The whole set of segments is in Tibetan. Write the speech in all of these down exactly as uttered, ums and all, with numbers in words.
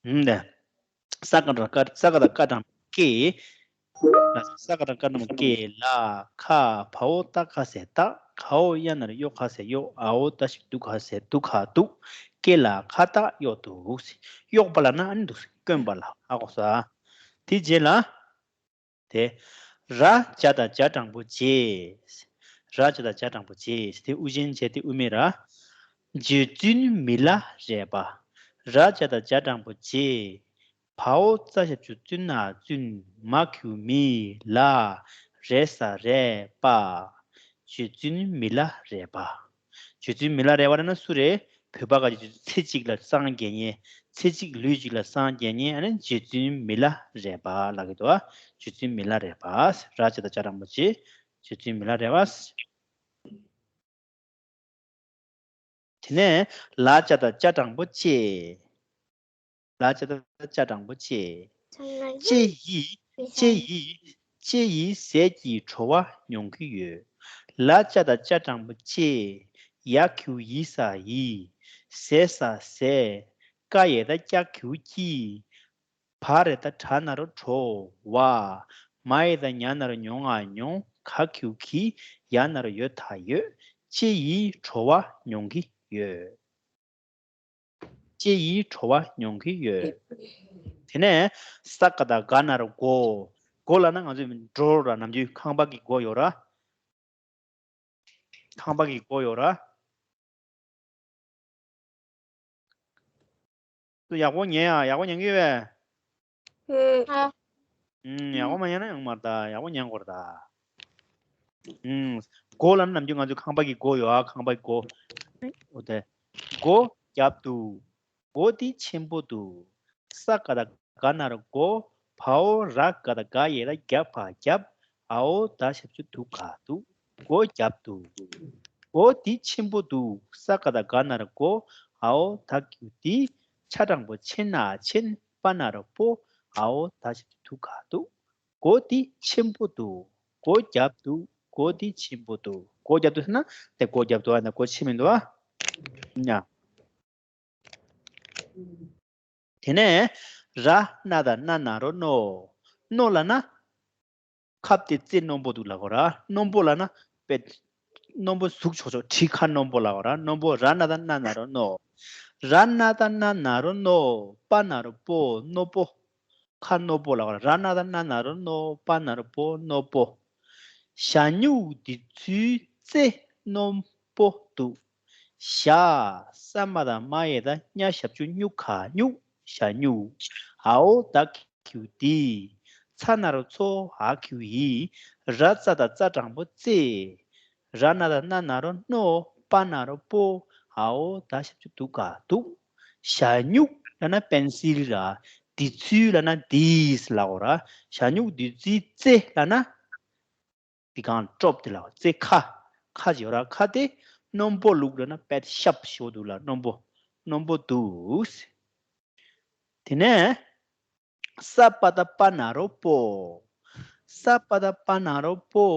ཨུམ་ད། ས་ཀ་དང་ཀ་ས་ཀ་དང་ཀ་དྲང་པོ་ཀེ། ལ་ས་ཀ་དང་ཀ་དྲང་པོ་ཀེ་ལ། ཁ་བ་འོག་ཏ་ཁ་ཟེར་ཏ། ག་འོག་ཡ་ན་རོ་ཡོ་ཁ་ཟེར་ཡོ། འ་འོག་ཏ་ཞབས་ཀྱུ་དུ་ག་ཟེར་དུ་ག་དུ། ཀེ་ལ་ཁ་བཏགས་གཡོག་དུ། གཡོག་པ་ལབ་ན་ཨ་ནི་འདུག་སེ་བསྐོན་པ་ལ་ཧ་གོ་ས། དེ་རྗེས་ལ། དེ། ར་ཇ་དང་ཇ་དྲང་པོ་རྗེས། ར་ཇ་དང་ཇ་དྲང་པོ་རྗེས། དེ་དབུ་ཅན་བྱས་ཏེ་དབུ་མེད་ར། རྗེ་བཙུན་མི་ལ་རས་པ། ར་ཇ་དང་ཇ་དྲང་པོ་རྗེས། བ་འོག་ཙ་ཞབས་ཀྱུ་བཙུ་ན་བཙུན། མ་གི་གུ་མི། ལ། ར་ས་རས། པ། རྗེ་བཙུན་མི་ལ་རས་པ། རྗེ་བཙུན་མི་ལ་རས་པ་ལབ་ན་སུ་རེད། བོད་པ་ག་ཅིག་ཚེ་གཅིག་ལ་སངས་རྒྱས་མཁན། ཚེ་གཅིག་ལུས་གཅིག་ལ་སངས་རྒྱས་མཁན་ཨ་ནི་རྗེ་བཙུན་མི་ལ་རས་པ་ལབ་ཀྱི་འདུག་རྗེ་བཙུན་མི་ལ་རས་པ། ར་ཇ་དང་ཇ་དྲང་པོ་རྗེས། རྗེ་བཙུན་མི་ལ་རས་པ། དེ་ནས་ལ་ཇ་དང་ཇ་དྲང་པོ་ལྕེ། ལ་ཇ་དང་ཇ་དྲང་པོ་ལྕེ། ལྕེ་ཡིས། ལྕེ་ཡིས། ལྕེ་ཡིས་ཟས་ཀྱི་བྲོ་བ་མྱོང་གི་ཡོད། ལ་ཇ་དང་ཇ་དྲང་པོ་ལྕེ། ཡ་གི་གུ་ཡི་ས་ཡིས། ཟས་ས་ཟས། ཀ་ཡ་བཏགས་ཀྱ་གི་གུ་ཀྱིས། བ་ར་བཏགས་བྲ་ན་རོ་བྲོ། བ། མ་ཡ་བཏགས་ཉ་ན་རོ་ཉོ་ང་ཉོ། ག་གི་གུ་གི། ཡ་ན་རོ་ཡོ་ད་ཡོད། ལྕེ་ཡིས་བྲོ་བ་མྱོང་གི་ཡོད། ལྕེ་ཡིས་བྲོ་བ་མྱོང་གི་ཡོད། དེ་ནས་ས་ཀ་བཏགས་སྒ་ན་རོ་སྒོ། སྒོ་ལབ་ན་ང་ཚོས་འགྲོ་ར་ནམ་རྒྱུན་ཁང་པ་གི་སྒོ་ཡོད་ར། ཁང་པ་གི་སྒོ་ཡོད་ར། ཁྱོད་ཡག་པོ་ཉན་ཡ། ཡག་པོ་ཉན་གི་ཡོད་པས། ཨུམ། ཨ། ཨུམ། ཡག་པོ་མ་ཉན་ན་ཡོང་མ་རེད་ད། ཡག་པོ་ཉན་དགོས་རེད་ད། ཨུམ། སྒོ་ལབ་ན་ནམ་རྒྱུན་ང་ཚོ་ཁང་པ་གི་སྒོ་ཡོད་ཨ། ཁང་པ་གི་སྒོ། འོ་དེ། སྒོ་རྒྱབ་ཏུ། སྒོ་འདི་ཆེན་པོ་འདུག་ས་ཀ་བཏགས་སྒ་ན་རོ་སྒོ། བ་འོག་ར་ག་བཏགས་རྒ་ཡ་བཏགས་རྒྱ་བ་རྒྱབ། འ་འོག་ད་ཞབས་ཀྱུ་དུ་ག་དུ། སྒོ་རྒྱབ་ཏུ། སྒོ་འདི་ཆེན་པོ་འདུག་ས་ཀ་བཏགས་སྒ་ན་རོ་སྒོ། འ་འོག་ད་གི་གུ་འདི། ཆ་དྲང་པོ་ཆེ་ན་ཆེན། པ་ན་རོ་པོ། འ་འོག་ད་ཞབས་ཀྱུ་དུ་ག་དུ། སྒོ་འདི་ཆེན་པོ་འདུག་སྒོ་རྒྱབ་ཏུ། སྒོ་འདི་ཆེན་པོ་འདུག་སྒོ་རྒྱབ་ཏུ་ཟེར་ན་དེ་སྒོ་རྒྱབ་ཏུ་ཨ་ནི་སྒོ་ཕྱེ་མི་འདུག་ཨ། ཉ། དེ་ནས་ར་ན་བཏགས་ར་ན་རོ་རྣོ། རྣོ་ལབ་ན། ཁབ་དེ་རྩེ་རྣོན་པོ་འདུག་ལབ་དགོས་ར། རྣོན་པོ་ལབ་ན་དཔེ། རྣོན་པོ་ཟུག་ཆོག་ཆོག་གྲི་ཁ་རྣོན་པོ་ལབ་དགོས་ར། རྣོན་པོ། ར་ན་བཏགས་ར་ན་རོ་རྣོ། ར་ན་བཏགས་ར་ན་རོ་རྣོ། པ་ན་རོ་པོ། རྣོ་པོ། ཁ་རྣོ་པོ་ལབ་དགོས་ར། ར་ན་བཏགས་ར་ན་རོ་རྣོ། པ་ན་རོ་པོ། རྣོ་པོ། ཞ་སྨྱུག་འདི་ཚོའི་རྩེ་རྣོན་པོ་འདུག་ཞ། ས་མ་བཏགས་སྨ་ཡ་བཏགས་སྨྱ་ཞབས་ཀྱུ་སྨྱུ་ག་སྨྱུག་ཞ་སྨྱུག་འ་འོག་ད་གི་གུ་འདི། ཚ་ན་རོ་ཚོ། འ་གི་གུ་འི། ར་ཙ་བཏགས་རྩ་དྲང་པོ་རྩེ། ར་ན་བཏགས་ར་ན་རོ་རྣོ། པ་ན་རོ་པོ། འ་འོག་ད་ཞབས་ཀྱུ་དུ་ག་དུག་ཞ་སྨྱུག་ལབ་ན་པེན་སིལ་ར། འདི་ཚོའི་ལབ་ན་འདིས་ལབ་དགོས་ར། ཞ་སྨྱུག་འདི་ཚོའི་རྩེ་ལབ་ན། འདི་གང་ཀྲོབ་དེ་ལ་རྩེ་ཁ། ཁ་ཅིག་ཡོད་ར། ཁ་དེ་རྣོན་པོ་ལུག་ལབ་ན་པད་ཤབ་ཞོ་འདུག་ལ་རྣོན་པོ། རྣོན་པོ་འདུག་དེ་ནས་ས་པ་བཏགས་སྤ་ན་རོ་སྤོ། ས་པ་བཏགས་སྤ་ན་རོ་སྤོ།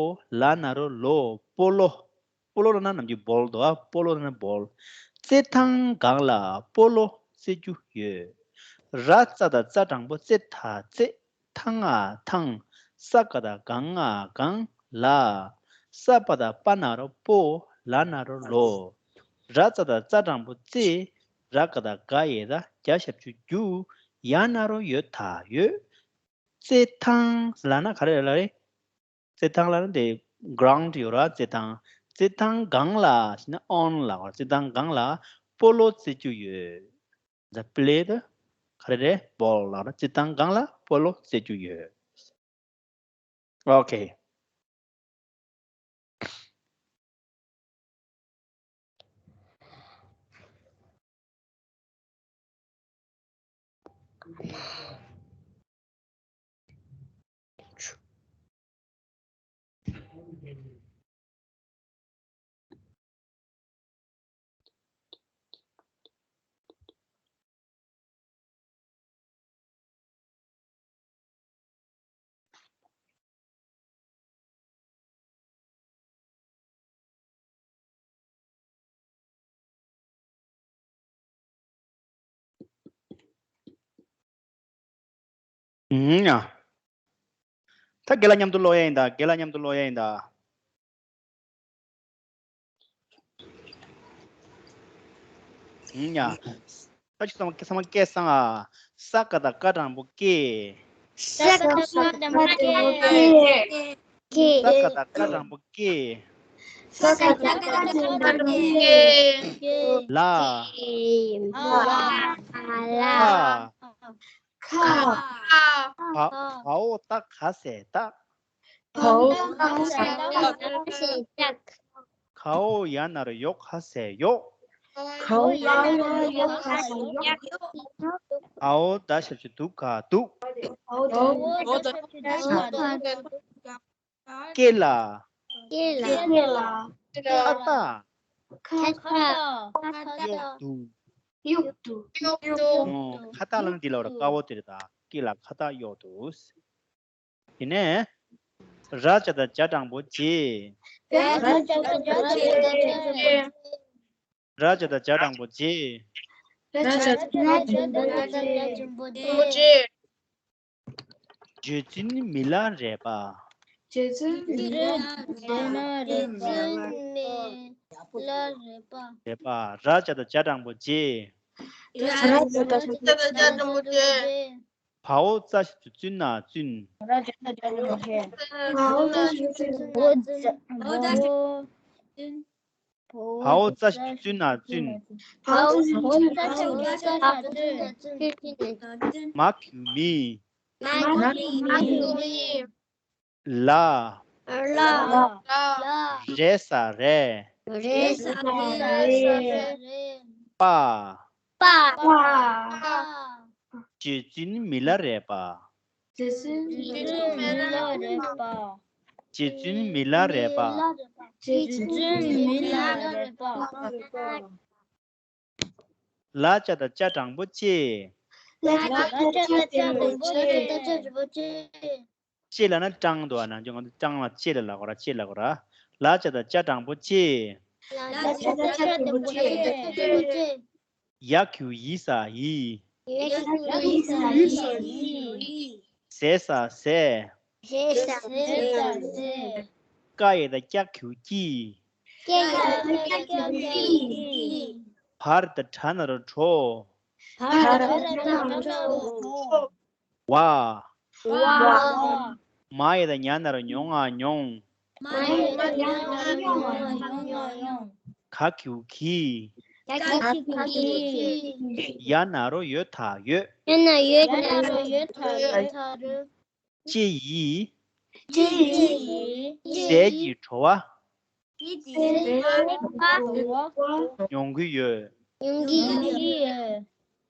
ལ་ན་རོ་ལོ། སྤོ་ལོ། སྤོ་ལོ་ལབ་ན་ནམ་རྒྱུན་བོལ་འདུག་ཨ། སྤོ་ལོ་ལབ་ན་བོལ། རྩེད་ཐང་སྒང་ལ་སྤོ་ལོ་རྩེ་རྒྱུ་ཡོད། ར་ཙ་བཏགས་རྩ་དྲང་པོ་རྩེ་ད་རྩེད། ཐང་ང་ཐང་། ས་ཀ་བཏགས་སྒང་ང་སྒང་ལ། ས་པ་བཏགས་སྤ་ན་རོ་སྤོ། ལ་ན་རོ་ལོ། ར་ཙ་བཏགས་རྩ་དྲང་པོ་རྩེ། ར་ག་བཏགས་རྒ་ཡ་བཏགས་རྒྱ་ཞབས་ཀྱུ་རྒྱུ། ཡ་ན་རོ་ཡོ་ད་ཡོད། རྩེད་ཐང་ལབ་ན་ག་རེ་ལབ་རེད། རྩེད་ཐང་ལབ་ན་དེ་གྲའུན་ཌི་ཡོད་ར། རྩེད་ཐང་། རྩེད་ཐང་སྒང་ལ་ཟེར་ན་ཨོན་ལབ་པ། རྩེད་ཐང་སྒང་ལ་སྤོ་ལོ་རྩེ་རྒྱུ་ཡོད། ཛ་པི་ལེ་ད་ག་རེ་རེད། བོལ་ལབ་ར། རྩེད་ཐང་སྒང་ལ་སྤོ་ལོ་རྩེ་རྒྱུ་ཡོད། ཨོ་ཁེ། ཨུམ་ཡ། ད་རྒན་ལགས་མཉམ་དུ་ཀློག་ཡ་ཡིན་ད། རྒན་ལགས་མཉམ་དུ་ཀློག་ཡ་ཡིན་ད། ཨུམ་ཡ། ད་ཅིག་ཚང་མ་ཚང་མ་སྐད་གསང་ཨ། ས་ཀ་བཏགས་སྐ་དྲང་པོ་སྐེ། ས་ཀ་བཏགས་སྐ་དྲང་པོ་སྐེ། ས་ཀ་བཏགས་སྐ་དྲང་པོ་སྐེ། ས་ཀ་བཏགས་སྐ་དྲང་པོ་སྐེ། ལ། ལ། ལ། ཁ། ཁ། བ། བའོ་ཏ་ག་ས་བཏགས། བའོ་ཏ་ག་ས་བཏགས། གའོ་ཡ་ན་རོ་ཡོ་ག་ས་ཡོག། གའོ་ཡ་ན་རོ་ཡོ་ག་ས་ཡོག། འའོ་ད་ཞབས་ཀྱུ་འདུ་ག་འདུག། འའོ་ད་ཞབས་ཀྱུ་འདུ་ག་འདུག། སྐེ་ལ། སྐེ་ལ། ཁ་བཏགས། ཁ་བཏགས། གཡོག་ཏུ། གཡོག་ཏུ། ཨོ། ཁ་བཏགས་ལབ་ན་འདི་ལ་ར་ཀ་བོ་དེ་རེད་ད། སྐེ་ལ་ཁ་བཏགས་གཡོག་ཏུ། དེ་ནས། ར་ཇ་བཏགས་ཇ་དྲང་པོ་རྗེ། ར་ཇ་བཏགས་ཇ་དྲང་པོ་རྗེ། ར་ཇ་བཏགས་ཇ་དྲང་པོ་རྗེ། ར་ཇ་བཏགས་ཇ་དྲང་པོ་རྗེ། བརྗོད་བརྫུན་མི་ལ་རས་པ། བརྗོད་བརྫུན་མི་ལ་རས་པ། རས་པ། ར་ཇ་བཏགས་ཇ་དྲང་པོ་རྗེ། ར་ཇ་བཏགས་ཇ་དྲང་པོ་རྗེ། བའོ་ཙ་ཞབས་ཀྱུ་བཙུ་ན་བཙུན། བའོ་ཙ་ཞབས་ཀྱུ་བཙུ་ན་བཙུན། བའོ་ཙ་ཞབས་ཀྱུ་བཙུ་ན་བཙུན། མ་གི་གུ་མི། ལ། ལ། རེ་ས་རས། པ། བརྗོད་བརྫུན་མི་ལ་རས་པ། བརྗོད་བརྫུན་མི་ལ་རས་པ། བརྗོད་བརྫུན་མི་ལ་རས་པ། ལ་ཇ་བཏགས་ཇ་དྲང་པོ་ལྕེ། ལ་ཇ་བཏགས་ལ་ཇ་བཏགས་ལྕེ། ལྕེ་ལབ་ན་སྐྲངས་འདུག་ཨ། ནམ་རྒྱུན་ང་ཚོ་སྐྲངས་ལ་ལྕེ་ལ་ལབ་དགོས་ར། ལྕེ་ལབ་དགོས་ར། ལ་ཇ་བཏགས་ལྕ་དྲང་པོ་ལྕེ། ལ་ཇ་བཏགས་ལྕ་དྲང་པོ་ལྕེ། ཡ་གི་གུ་ཡི་ས་ཡིས། ཡ་གི་གུ་ཡི་ས་ཡིས། ཟས་ས་ཟས། ཟས་ས་ཟས། ཀ་ཡ་བཏགས་ཀྱ་གི་གུ་ཀྱིས། ཀྱ་ཡ་བཏགས་ཀྱ་གི་གུ་ཀྱིས། བ་ར་བཏགས་བྲ་ན་རོ་བྲོ། བ་ར་བཏགས་བྲ་ན་རོ་བྲོ། བ། བ། མ་ཡ་བཏགས་མྱ་ན་རོ་མྱོང་ང་མྱོང་། མ་ཡ་བཏགས་མྱ་ན་རོ་མྱོང་ང་མྱོང་། ག་གི་གུ་གིས། ག་གི་གུ་གིས། ཡ་ན་རོ་ཡོ་ད་ཡོད། ཡ་ན་རོ་ཡོ་ད་ཡོད། ལྕེ་ཡིས། ལྕེ་ཡིས། ཟས་ཀྱི་བྲོ་བ། ཟས་ཀྱི་བྲོ་བ། མྱོང་གི་ཡོད། མྱོང་གི་ཡོད།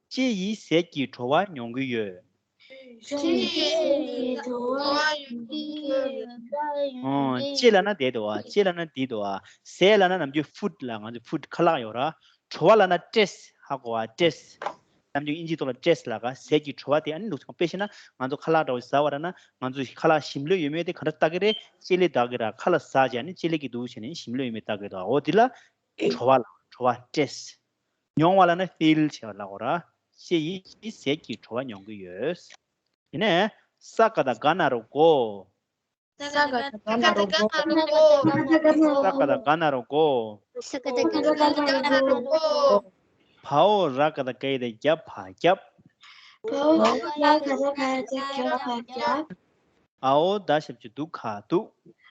ལྕེ་ཡིས་ཟས་ཀྱི་བྲོ་བ་མྱོང་གི་ཡོད། ལྕེ་ཡིས་ཟས་ཀྱི་བྲོ་བ་མྱོང་གི་ཡོད། ཨོ། ལྕེ་ལབ་ན་དེ་འདུག་ཨ། ལྕེ་ལབ་ན་དེ་འདུག་ཨ། ཟས་ལབ་ན་ནམ་རྒྱུན་ཕུཌ་ལ་ང་ཚོ་ཕུཌ་ཁ་ལག་ཡོད་ར། བྲོ་བ་ལབ་ན་ཊེ་སི་ཧ་གོ་ཨ། ཊེ་སི། ནམ་རྒྱུན་ཨིན་ཇིའི་ཐོག་ལ་ཊེ་སི་ལབ་ག། ཟས་ཀྱི་བྲོ་བ་དེ། ཨ་ནི་འདུག་ཚང་དཔེ་བཤད་ན་ང་ཚོ་ཁ་ལག་འདྲ་བོ་ཟ་བ་ར་ན། ང་ཚོ་ཁ་ལག་ཞིམ་ལོས་ཡོད་མེད་དེ་ག་འདྲ་ལྟ་གི་རེད། ལྕེ་ལས་ལྟ་གི་ར། ཁ་ལག་ཟ་བྱས་ནས་ལྕེ་ལས་ཀྱི་འདུག་བྱས་ནས་ཞིམ་ལོས་ཡོད་མེད་ལྟ་གི་རེད། འོ་དེ་ལ་བྲོ་བ་ལ། བྲོ་བ་ཊེ་སི། མྱོང་བ་ལབ་ན་ཕིལ་བྱས་པ་ལབ་དགོས་ར། ལྕེ་ཡིས་ཟས་ཀྱི་བྲོ་བ་མྱོང་གི་ཡོད། དེ་ནས་ས་ཀ་བཏགས་སྒ་ན་རོ་སྒོ། ས་ཀ་བཏགས་སྒ་ན་རོ་སྒོ། ས་ཀ་བཏགས་སྒ་ན་རོ་སྒོ། ས་ཀ་བཏགས་སྒ་ན་རོ་སྒོ། བའོ་ར་ག་བཏགས་རྒ་ཡ་བཏགས་རྒྱ་བ་རྒྱབ། བའོ་ར་ག་བཏགས་རྒ་ཡ་བཏགས་རྒྱ་བ་རྒྱབ། འའོ་ད་ཞབས་ཀྱུ་འདུ་ག་འདུག།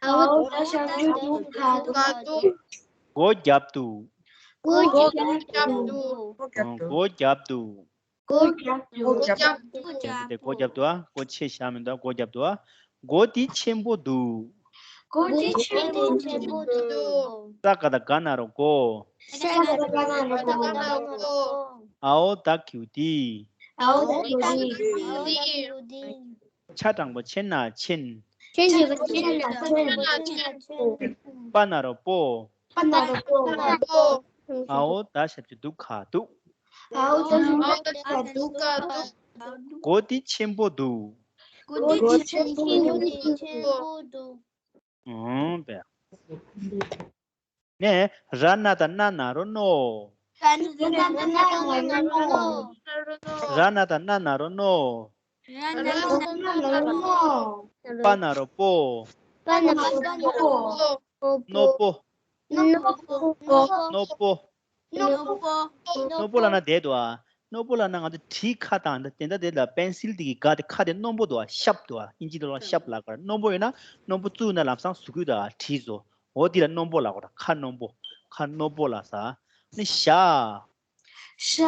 འའོ་ད་ཞབས་ཀྱུ་འདུ་ག་འདུག། སྒོ་བརྒྱབ་འདུག། སྒོ་བརྒྱབ་འདུག། སྒོ་བརྒྱབ་འདུག། སྒོ་བརྒྱབ་འདུག། སྒོ་བརྒྱབ་འདུག། དེ་སྒོ་བརྒྱབ་འདུག་ཨ། སྒོ་ཕྱེ་བཞག་མི་འདུག། སྒོ་བརྒྱབ་འདུག་ཨ། སྒོ་འདི་ཆེན་པོ་འདུག། སྒོ་འདི་ཆེན་པོ་འདུག། ས་ཀ་བཏགས་སྒ་ན་རོ་སྒོ། ས་ཀ་བཏགས་སྒ་ན་རོ་སྒོ། འའོ་ད་གི་གུ་འདི། འའོ་ད་གི་གུ་འདི། ཆ་དྲང་པོ་ཆེ་ན་ཆེན། ཆེན་ཆེ་བ་ཆེ་ན་ཆེན། པ་ན་རོ་པོ། པ་ན་རོ་པོ། འའོ་ད་ཞབས་ཀྱུ་འདུ་ག་འདུག། འའོ་ད་ཞབས་ཀྱུ་འདུ་ག་འདུག། སྒོ་འདི་ཆེན་པོ་འདུག། སྒོ་འདི་ཆེན་པོ་འདུག། འོང་པས། ནས་ར་ན་བཏགས་རྣ་ན་རོ་རྣོ། ར་ན་བཏགས་རྣ་ན་རོ་རྣོ། ར་ན་རོ་རོ། པ་ན་རོ་པོ། པ་ན་རོ་པོ། རྣོ་པོ། རྣོ་པོ། རྣོ་པོ། རྣོ་པོ། རྣོ་པོ་ལབ་ན་བསྡད་འདུག་ཨ། རྣོ་པོ་ལབ་ན་ང་ཚོ་གྲིའི་ཁ་དང་དེ་འདྲ་དེ་ལ་པེན་སིལ་དེ་གི་སྒ་དེ་ཁ་དེ་རྣོན་པོ་འདུག་ཨ། ཤརབ་འདུག་ཨ། ཨིན་ཇི་ལ་ཤརབ་ལབ་ཀྱི་རེད། རྣོན་པོ་ཡོད་ན་རྣོན་པོ་བཙུགས་ན་ལམ་སང་ཟུག་གི་འདུག་ཨ། གྲི་བཟོ། འོ་དེ་ལ་རྣོན་པོ་ལབ་ཀྱི་རེད། ཁ་རྣོན་པོ། ཁ་རྣོན་པོ་ལབ་ས། ནི་ཞ། ཞ།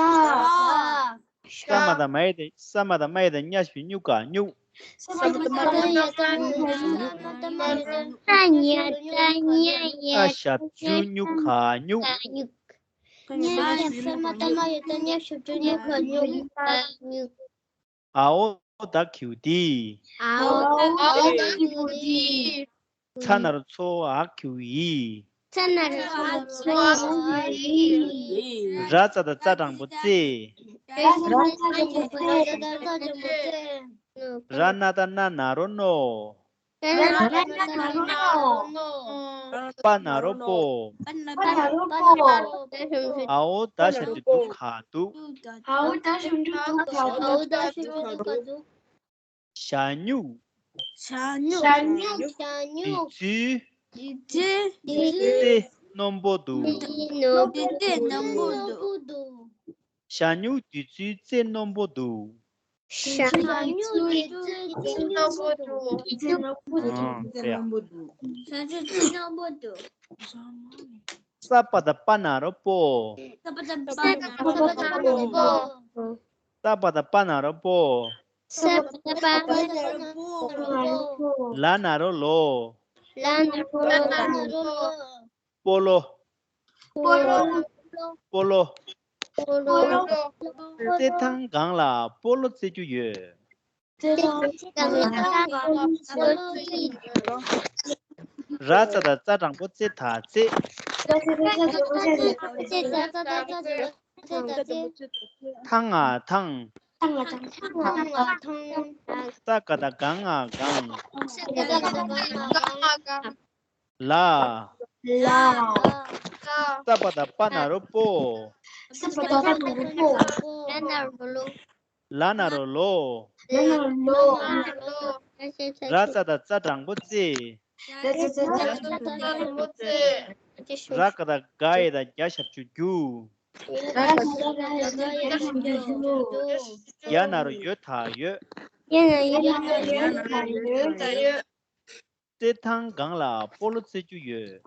ས་མ་དང་མ་ཡ་དང་། ས་མ་དང་མ་ཡ་དང་ཉ་ཞབས་ཀྱུ་སྨྱུ་ག་སྨྱུག་ས་མ་དང་མ་ཡ་དང་ཉ་ཞབས་ཀྱུ་སྨྱུ་ག་སྨྱུག་ཉ་ས་མ་དང་མ་ཡ་དང་ཉ་ཞབས་ཀྱུ་སྨྱུ་ག་སྨྱུག་ཨའོ་ད་གིའུ་དི། ཨའོ་ད་གིའུ་དི། ཚ་ན་རོ་ཚོ་འ་གིའུ་འི། ཚ་ན་རོ་ཚོ་འ་གིའུ་འི། ར་ཙ་དང་ཙ་དྲང་པོ་ཙེ། ར་ཙ་དང་ཙ་དྲང་པོ་ཙེ། ར་ན་དང་ན་ན་རོ་རྣོ། པ་ན་རོ་པོ། ཨའོ་ད་ཞབས་ཀྱུ་དུ་ག་དུག་ཞ་སྨྱུག་བདུད་རྩི་རྩི་རྩི་རྣོན་པོ་འདུག་ཞ་སྨྱུག་བདུད་རྩི་རྩི་རྣོན་པོ་འདུག་ཞ་སྨྱུག་བདུད་རྩི་རྩི་རྣོན་པོ་འདུག་ཨང་། དཔེ་ཡག་ཞ་སྨྱུག་རྩི་རྣོན་པོ་འདུག་ས་པ་དང་པ་ན་རོ་པོ། ས་པ་དང་པ་ན་རོ་པོ། ས་པ་དང་པ་ན་རོ་པོ། ལ་ན་རོ་ལོ། ལ་ན་རོ་ལོ། སྤོ་ལོ། སྤོ་ལོ། སྤོ་ལོ། སྤོ་ལོ། རྩེད་ཐང་སྒང་ལ་སྤོ་ལོ་རྩེ་རྒྱུ་ཡོད། རྩེད་ཐང་སྒང་ལ་སྤོ་ལོ་རྩེ་རྒྱུ་ཡོད། ར་ཙ་དང་ཙ་དྲང་པོ་རྩེ་ད་རྩེ། ཐང་ང་ཐང་། ས་ག་དང་ག་ང་གང་། ལ། ལ། ས་པ་དང་པ་ན་རོ་པོ། ལ་ན་རོ་ལོ། ར་ཙ་དང་ཙ་དྲང་པོ་རྩེ། ར་ག་དང་ག་ཡ་དང་གྱ་ཞབས་ཀྱུ་གྱུ། ཡ་ན་རོ་ཡོ་ད་ཡོད། རྩེད་ཐང་སྒང་ལ་སྤོ་ལོ་རྩེ་རྒྱུ་ཡོད།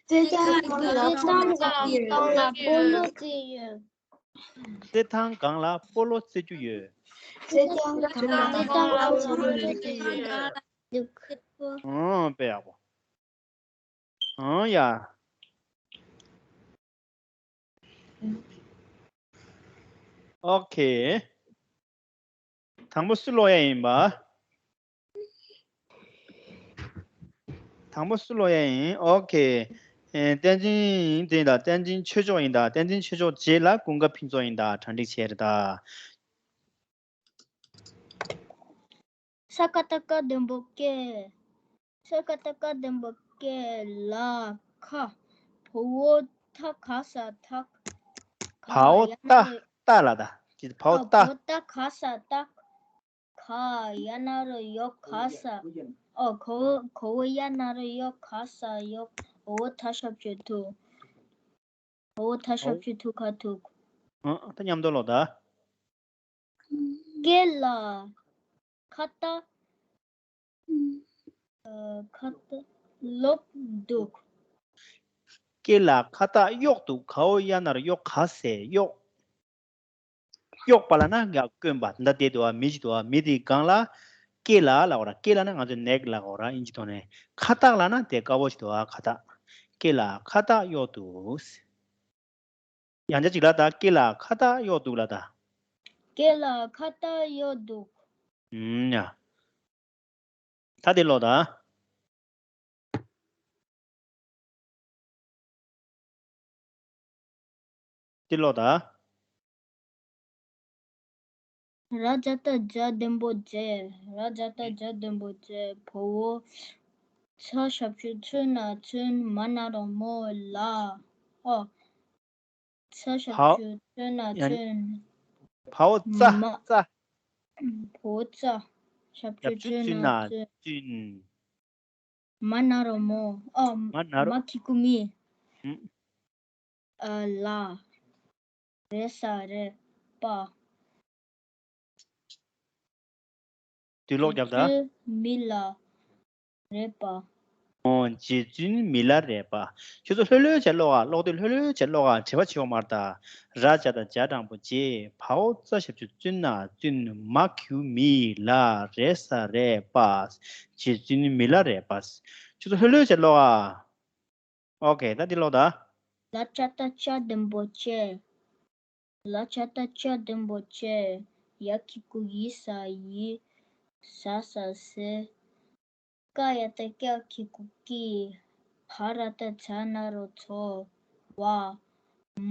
རྩེད་ཐང་སྒང་ལ་སྤོ་ལོ་རྩེ་རྒྱུ་ཡོད། རྩེད་ཐང་སྒང་ལ་སྤོ་ལོ་རྩེ་རྒྱུ་ཡོད། རྩེད་ཐང་སྒང་ལ་སྤོ་ལོ་རྩེ་རྒྱུ་ཡོད། ཨང་། དཔེ་ཡག་པོ། ཨང་ཡ། ཨོ་ཁེ། དང་པོ་སུ་ཀློག་ཡ་ཡིན་པ། དང་པོ་སུ་ཀློག་ཡ་ཡིན། ཨོ་ཁེ། ཨེ། བསྟན་འཛིན་ཡིན་ད། བསྟན་འཛིན་ཆོས་མཆོག་ཡིན་ད། བསྟན་འཛིན་ཆོས་མཆོག་རྗེས་ལ་ཀུན་དགའ་ཕུན་ཚོགས་ཡིན་ད། གྲ་སྒྲིག་བྱས་རེད་ད། ས་ཀ་བཏགས་སྐ་ལྡན་པོ་སྐེ། ས་ཀ་བཏགས་སྐ་ལྡན་པོ་སྐེ་ལ་ཁ། བ་འོག་ཐ་ག་ས་ཐག་བ་འོག་ཏ་ཏ་ལ་ད། བ་འོག་ཏ། བ་འོག་ཏ་ག་ས་ཏག་ག་ཡ་ན་རོ་ཡོ་ག་ས། ཨོ། ག་འོག་ག་འོག་ཡ་ན་རོ་ཡོ་ག་ས་ཡོག་འོ་ཐ་ཞབས་ཀྱུ་ཐུ། འོ་ཐ་ཞབས་ཀྱུ་ཐུ་ཁ་ཐུག་ཨ། ད་མཉམ་དུ་ཀློག་ད། སྐེ་ལ་ཁ་བཏགས། ཨ། ཁ་བཏགས་གཡོག་འདུག་སྐེ་ལ་ཁ་བཏགས་གཡོག་འདུག་ག་འོག་ཡ་ན་རོ་ཡོ་ག་ས་གཡོག་གཡོག་པ་ལབ་ན་ཡ་བསྐོན་པ་འདི་འདྲ་དེ་འདུག་བ། མི་ཞིག་འདུག་བ། མི་དེའི་སྒང་ལ་སྐེ་ལ་ལབ་དགོས་ར། སྐེ་ལབ་ན་ང་ཚོས་ནེག་ལབ་དགོས་ར། ཨིན་ཇི་ཐོག་ནས། ཁ་བཏགས་ལབ་ན་དེ་དཀར་པོ་ཞིག་འདུག་བ། ཁ་བཏགས། སྐེ་ལ་ཁ་བཏགས་གཡོག་འདུག་ཡང་བསྐྱར་ཅིག་ལབ་ད། སྐེ་ལ་ཁ་བཏགས་གཡོག་འདུག་ལབ་ད། སྐེ་ལ་ཁ་བཏགས་གཡོག་འདུག་ཨུམ་ཡ། ད་དེ་ཀློག་ད། དེ་ཀློག་ད། ར་ཛ་བཏགས་རྫ་ལྡན་པོ་རྫེ། ར་ཛ་བཏགས་རྫ་ལྡན་པོ་རྫེ། བ་འོག་ཚ་ཞབས་ཀྱུ་ཚུ་ན་ཚུན། མ་ན་རོ་མོ་ལ། ཨོ། ཚ་ཞབས་ཀྱུ་ཚུ་ན་ཚུན། བ་འོག་ཙ། མ། ཙ། བོ་ཙ། ཞབས་ཀྱུ་ཞབས་ཀྱུ་བཙུན་ན་བཙུན། བཙུན། མ་ན་རོ་མོ། ཨ། མ་ན་རོ། མ་གི་གུ་མི། ཨུམ། ཨ་ལ། རེ་ས་རེ་པ། དུས་ལོག་རྒྱབ་ད། རྗེ་བཙུན་མི་ལ་རས་པ། ཨོ། རྗེ་བཙུན་མི་ལ་རས་པ། ཁྱོད་ཚོ་ལྷོད་ལྷོད་བྱས་ཀློག་ཨ། ཀློག་དུས་ལྷོད་ལྷོད་བྱས་ཀློག་ཨ། བྲེལ་བ་བྱེད་དགོས་མ་རེད་ད། ར་ཇ་བཏགས་རྗ་དྲང་པོ་རྗེ། བ་འོག་ཙ་ཞབས་ཀྱུ་བཙུན་ན་བཙུན། མ་གི་གུ་མི། ལ། རེ་ས་རེ་པ། རྗེ་བཙུན་མི་ལ་རས་པ། ཁྱོད་ཚོ་ལྷོད་ལྷོད་བྱས་ཀློག་ཨ། ཨོ་ཁེ། ད་འདི་ཀློག་ད། ལ་ཅ་བཏགས་ལྕ་ལྡེམ་པོ་ལྕེ། ལ་ཅ་བཏགས་ལྕ་ལྡེམ་པོ་ལྕེ། ཡ་གི་གུ་ཡི་ས་ཡིད། ཟ་ས་ཟེ། ཀ་ཡ་བཏགས་ཀྱ་གི་གུ་ཀྱི། བ་ར་བཏགས་བྱ་ན་རོ་བྱོ། བ།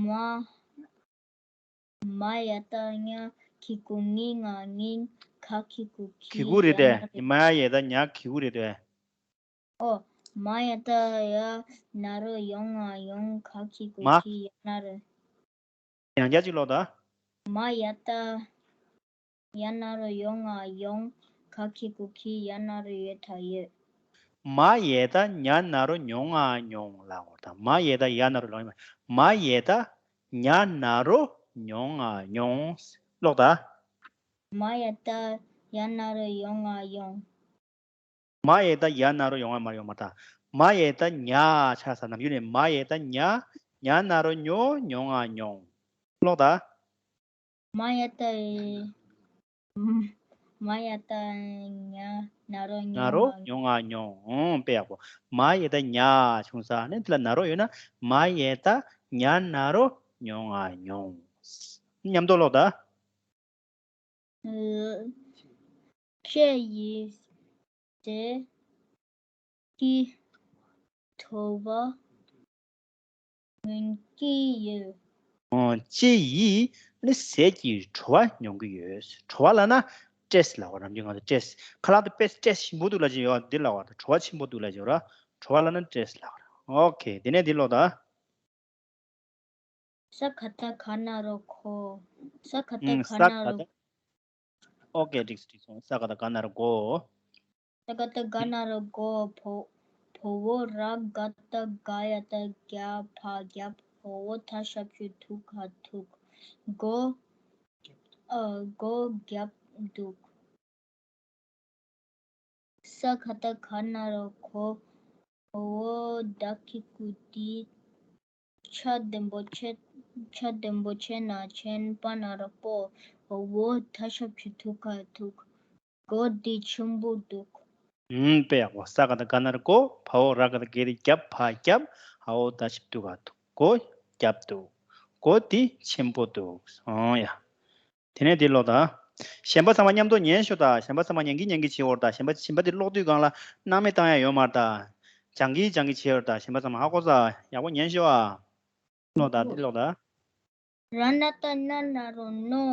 མ། མ་ཡ་བཏགས་ཉ་གི་གུ་ཉི་ང་སྙིང་། ག་གི་གུ་གི་གི་གུ་རེད་དེ། ཡ་ན་རོ། མ་ཡ་ཡ་བཏགས་ཉ་གི་གུ་རེད་དེ། ཨོ། མ་ཡ་བཏགས་ཡ་ན་རོ་ཡོ་ང་ཡོང་། ག་གི་གུ་མ། གི་ཡ་ན་རོ། ཡང་བསྐྱར་གཅིག་ཀློག་ད། མ་ཡ་བཏགས་ཡ་ན་རོ་ཡོ་ང་ཡོང་། ག་གི་གུ་གི་ཡ་ན་རོ་ཡོ་ད་ཡོད། མ་ཡ་བཏགས་ཉ་ན་རོ་ཉོ་ང་ཉོང་ལབ་དགོས་ད། མ་ཡ་བཏགས་ཡ་ན་རོ་ལོང་། མ་ཡ་བཏགས་ཉ་ན་རོ་ཉོ་ང་ཉོང་། ཀློག་ད། མ་ཡ་བཏགས་ཡ་ན་རོ་ཡོ་ང་ཡོང་། མ་ཡ་བཏགས་ཡ་ན་རོ་ཡོ་ང་མ་རེད། ཡོ་མ་རེད་ད། མ་ཡ་བཏགས་ཉ་ཆ་ས་ནམ་རྒྱུན་ནས་མ་ཡ་བཏགས་ཉ། ཉ་ན་རོ་ཉོ། ཉོ་ང་ཉོང་། ཀློག་ད། མ་ཡ་བཏགས། མ་ཡ་བཏགས་ཉ་ན་རོ་ཉོ་ང་ཉོང་། ཨོ། དཔེ་ཡག་པོ། མ་ཡ་བཏགས་ཉ་བྱུང་ས་ནས་དེ་ལ་ན་རོ་ཡོད་ན། མ་ཡ་བཏགས་ཉ་ན་རོ་ཉོ་ང་ཉོང་། མཉམ་དུ་ཀློག་ད། ལྕེ་ཡི་ཟས་ཀྱི་བྲོ་བ་མྱོང་གི་ཡོད། ཨོ། ལྕེ་ཡིས་ནི་ཟས་ཀྱི་བྲོ་བ་མྱོང་གི་ཡོད། བྲོ་བ་ལབ་ན་སྤྲེས་ལབ་པ། ནམ་རྒྱུན་ང་ཚོ་སྤྲེས། ཁ་ལག་དེ་དཔེ་སྤྲེས་ཞིམ་པོ་འདུག་ལབ་ཀྱི་ཡོད། འདི་ལབ་པ་དང་བྲོ་བ་ཆེན་པོ་འདུག་ལབ་ཀྱི་ཡོད་ར། བྲོ་བ་ལབ་ན་སྤྲེས་ལབ་པ་ར། ཨོ་ཁེ། དེ་ནས་འདི་ཀློག་ད། ས་ག་བཏགས་ག་ན་རོ་གོ། ས་ག་བཏགས་ཨུམ། ག་ས་ན་ག་རོ། བཏགས། ཨོ་ཁེ། འགྲིག་སོང་། འགྲིག་སོང་། ས་ག་བཏགས་ག་ན་རོ་གོ། ས་ག་བཏགས་ག་ན་རོ་གོ། བོ། བོ་བོ། ར་ག་བཏགས་རྒ། ཡ་བཏགས་རྒྱ། བ་རྒྱབ། འོ་བོ་ད་ཞབས་ཀྱུ་དུ་ག་དུག། སྒོ། ཨ། སྒོ་བརྒྱབ་འདུག། ས་ག་བཏགས་ག་ན་རོ་གོ། འོ་བོ་ད་གི་གུ་དི། ཆ་ལྡེམ་པོ་ཆེ། ཆ་ལྡེམ་པོ་ཆེ་ན་ཆེན། པ་ན་རོ་པོ། འོ་བོ་ད་ཞབས་ཀྱུ་དུ་ག་དུག། སྒོ་འདི་ཆེན་པོ་འདུག། ཨུམ། དཔེ་ཡག་པོ། ས་ག་བཏགས་སྒ་ན་རོ་སྒོ། བ་འོག་ར་ག་བཏགས་རྒ། རྒྱབ། བ་རྒྱབ། འོ་བོ་ད་ཞབས་ཀྱུ་དུ་ག་དུག། སྒོ་བརྒྱབ་འདུག། སྒོ་འདི་ཆེན་པོ་འདུག། ཨོ་ཡ། དེ་ནས་འདི་ཀློག་ད། གཞན་པ་ཚང་མ་མཉམ་དུ་ཉན་ཤོག་ད། གཞན་པ་ཚང་མ་ཉན་གི་ཉན་གི་བྱེད་འོར་ད། གཞན་པ་གཞན་པ་འདི་ཀློག་དུས་སྒང་ལ་སྣང་མེད་བཏང་ཡ་ཡོད་མ་རེད་ད། སྦྱང་གི་སྦྱང་གི་བྱེད་འོར་ད། གཞན་པ་ཚང་མ་ཧ་གོ་ས། ཡག་པོ་ཉན་ཤོག་ཨ། ཀློག་ད། འདི་ཀློག་ད། ར་ན་བཏགས་རྣ་ན་རོ་རྣོ།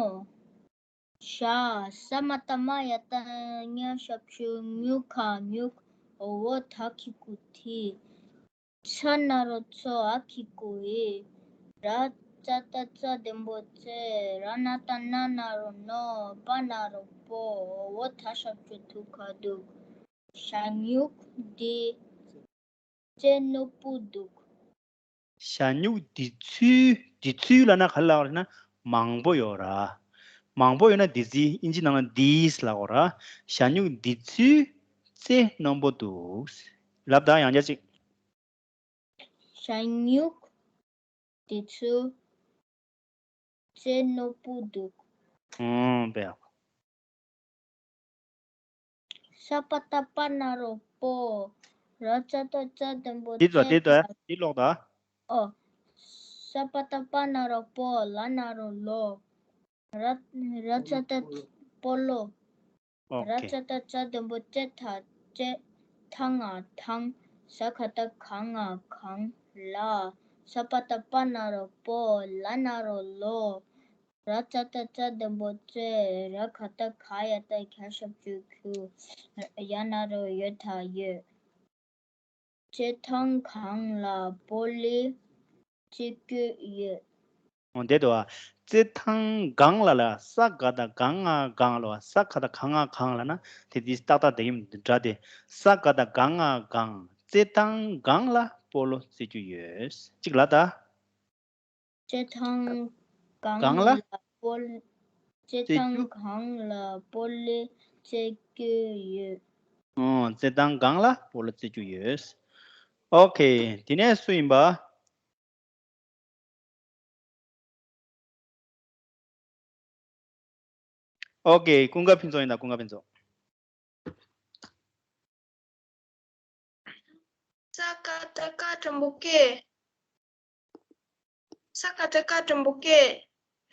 ཞ། ས་མ་བཏགས་སྨ་ཡ་བཏགས་སྨྱ་ཞབས་ཀྱུ་སྨྱུ་ག་སྨྱུག། འོ་བོ་ད་གི་གུ་དི། ཚ་ན་རོ་ཚོ། འ་གི་གུ་འི། ར་ཙ་བཏགས་རྩ་ལྡེམ་པོ་རྩེ། ར་ན་བཏགས་རྣ་ན་རོ་རྣོ། པ་ན་རོ་པོ། འོ་བོ་ད་ཞབས་ཀྱུ་དུ་ག་དུག། ཞ་སྨྱུག་འདི་རྩེ་རྣོ་པོ་འདུག། ཞ་སྨྱུག་འདི་ཚུལ། འདི་ཚུལ་ལབ་ན་ག་རེ་ལབ་པ་རེད་ན་མང་པོ་ཡོད་ར། མང་པོ་ཡོད་ན་འདི་ཚིག་ཨིན་ཇི་ནང་ལ་these ལབ་དགོས་ར། ཞ་སྨྱུག་འདི་ཚུལ་རྩེ་རྣོན་པོ་འདུག། ལབ་དང་ཡང་བསྐྱར་ཅིག། ཞ་སྨྱུག་འདི་ཚུལ་རྩེ་རྣོན་པོ་འདུག། ཨོ་དཔེ་ཡག་པོ། ས་པ་བཏགས་སྤ་ན་རོ་སྤོ། ར་ཙ་བཏགས་རྩ་ལྡེམ་པོ་རྩེ། འདི་ལོག་འདི་ལོག་འདི་ལོག་ད། ཨོ། ས་པ་བཏགས་སྤ་ན་རོ་སྤོ། ལ་ན་རོ་ལོ། ར། ར་ཙ་བཏགས་སྤོ་ལོ། ཨོ་ར་ཁེ། ཙ་བཏགས་རྩ་ལྡེམ་པོ་རྩེ་ཐ་རྩེ། ཐ་ང་ཐང་། ས་ག་བཏགས་ག་ང་གང་། ལ། ས་པ་བཏགས་སྤ་ན་རོ་སྤོ། ལ་ན་རོ་ལོ། ར་ཙ་བཏགས་རྩ་ལྡེམ་པོ་རྩེ། ར་ག་བཏགས་ག་ཡ་བཏགས་གྱ་ཞབས་ཀྱུ་གྱུ། ཡ་ན་རོ་ཡོ་ད་ཡོད། རྩེ་ཐང་གང་ལ་སྤོ་ལོ་རྩེ་གི་ཡོད། འོ་དེ་འདུག་ཨ། རྩེད་ཐང་གང་ལ་ལ། ས་ག་བཏགས་སྒ་ང་གང་ལ། ས་ག་བཏགས་ག་ང་གང་ལ་ན་དེ་དེ་ཏག་ཏག་དེ་ཡིན་འདྲ་སྟེ། ས་ག་བཏགས་སྒ་ང་གང་། རྩེད་ཐང་གང་ལ་སྤོ་ལོ་རྩེ་རྒྱུ་ཡོད། གཅིག་ལ་ད། རྩེད་ཐང་གང་གང་ལ། ལ་སྤོ་ལོ། རྩེད་རྩེ་རྒྱུ། ཐང་གང་ལ་སྤོ་ལོ་རྩེ་རྒྱུ་ཡོད། ཨོ། རྩེད་ཐང་གང་ལ་སྤོ་ལོ་རྩེ་རྒྱུ་ཡོད། ཨོ་ཁེ། དེ་ནས་སུ་ཡིན་པ། ཨོ་ཁེ། ཀུན་དགའ་ཕུན་ཚོགས་ཡིན་ད། ཀུན་དགའ་ཕུན་ཚོགས། ས་ག་བཏགས་སྒ་འགྲེང་བུ་སྒེ། ས་ག་བཏགས་སྒ་འགྲེང་བུ་སྒེ།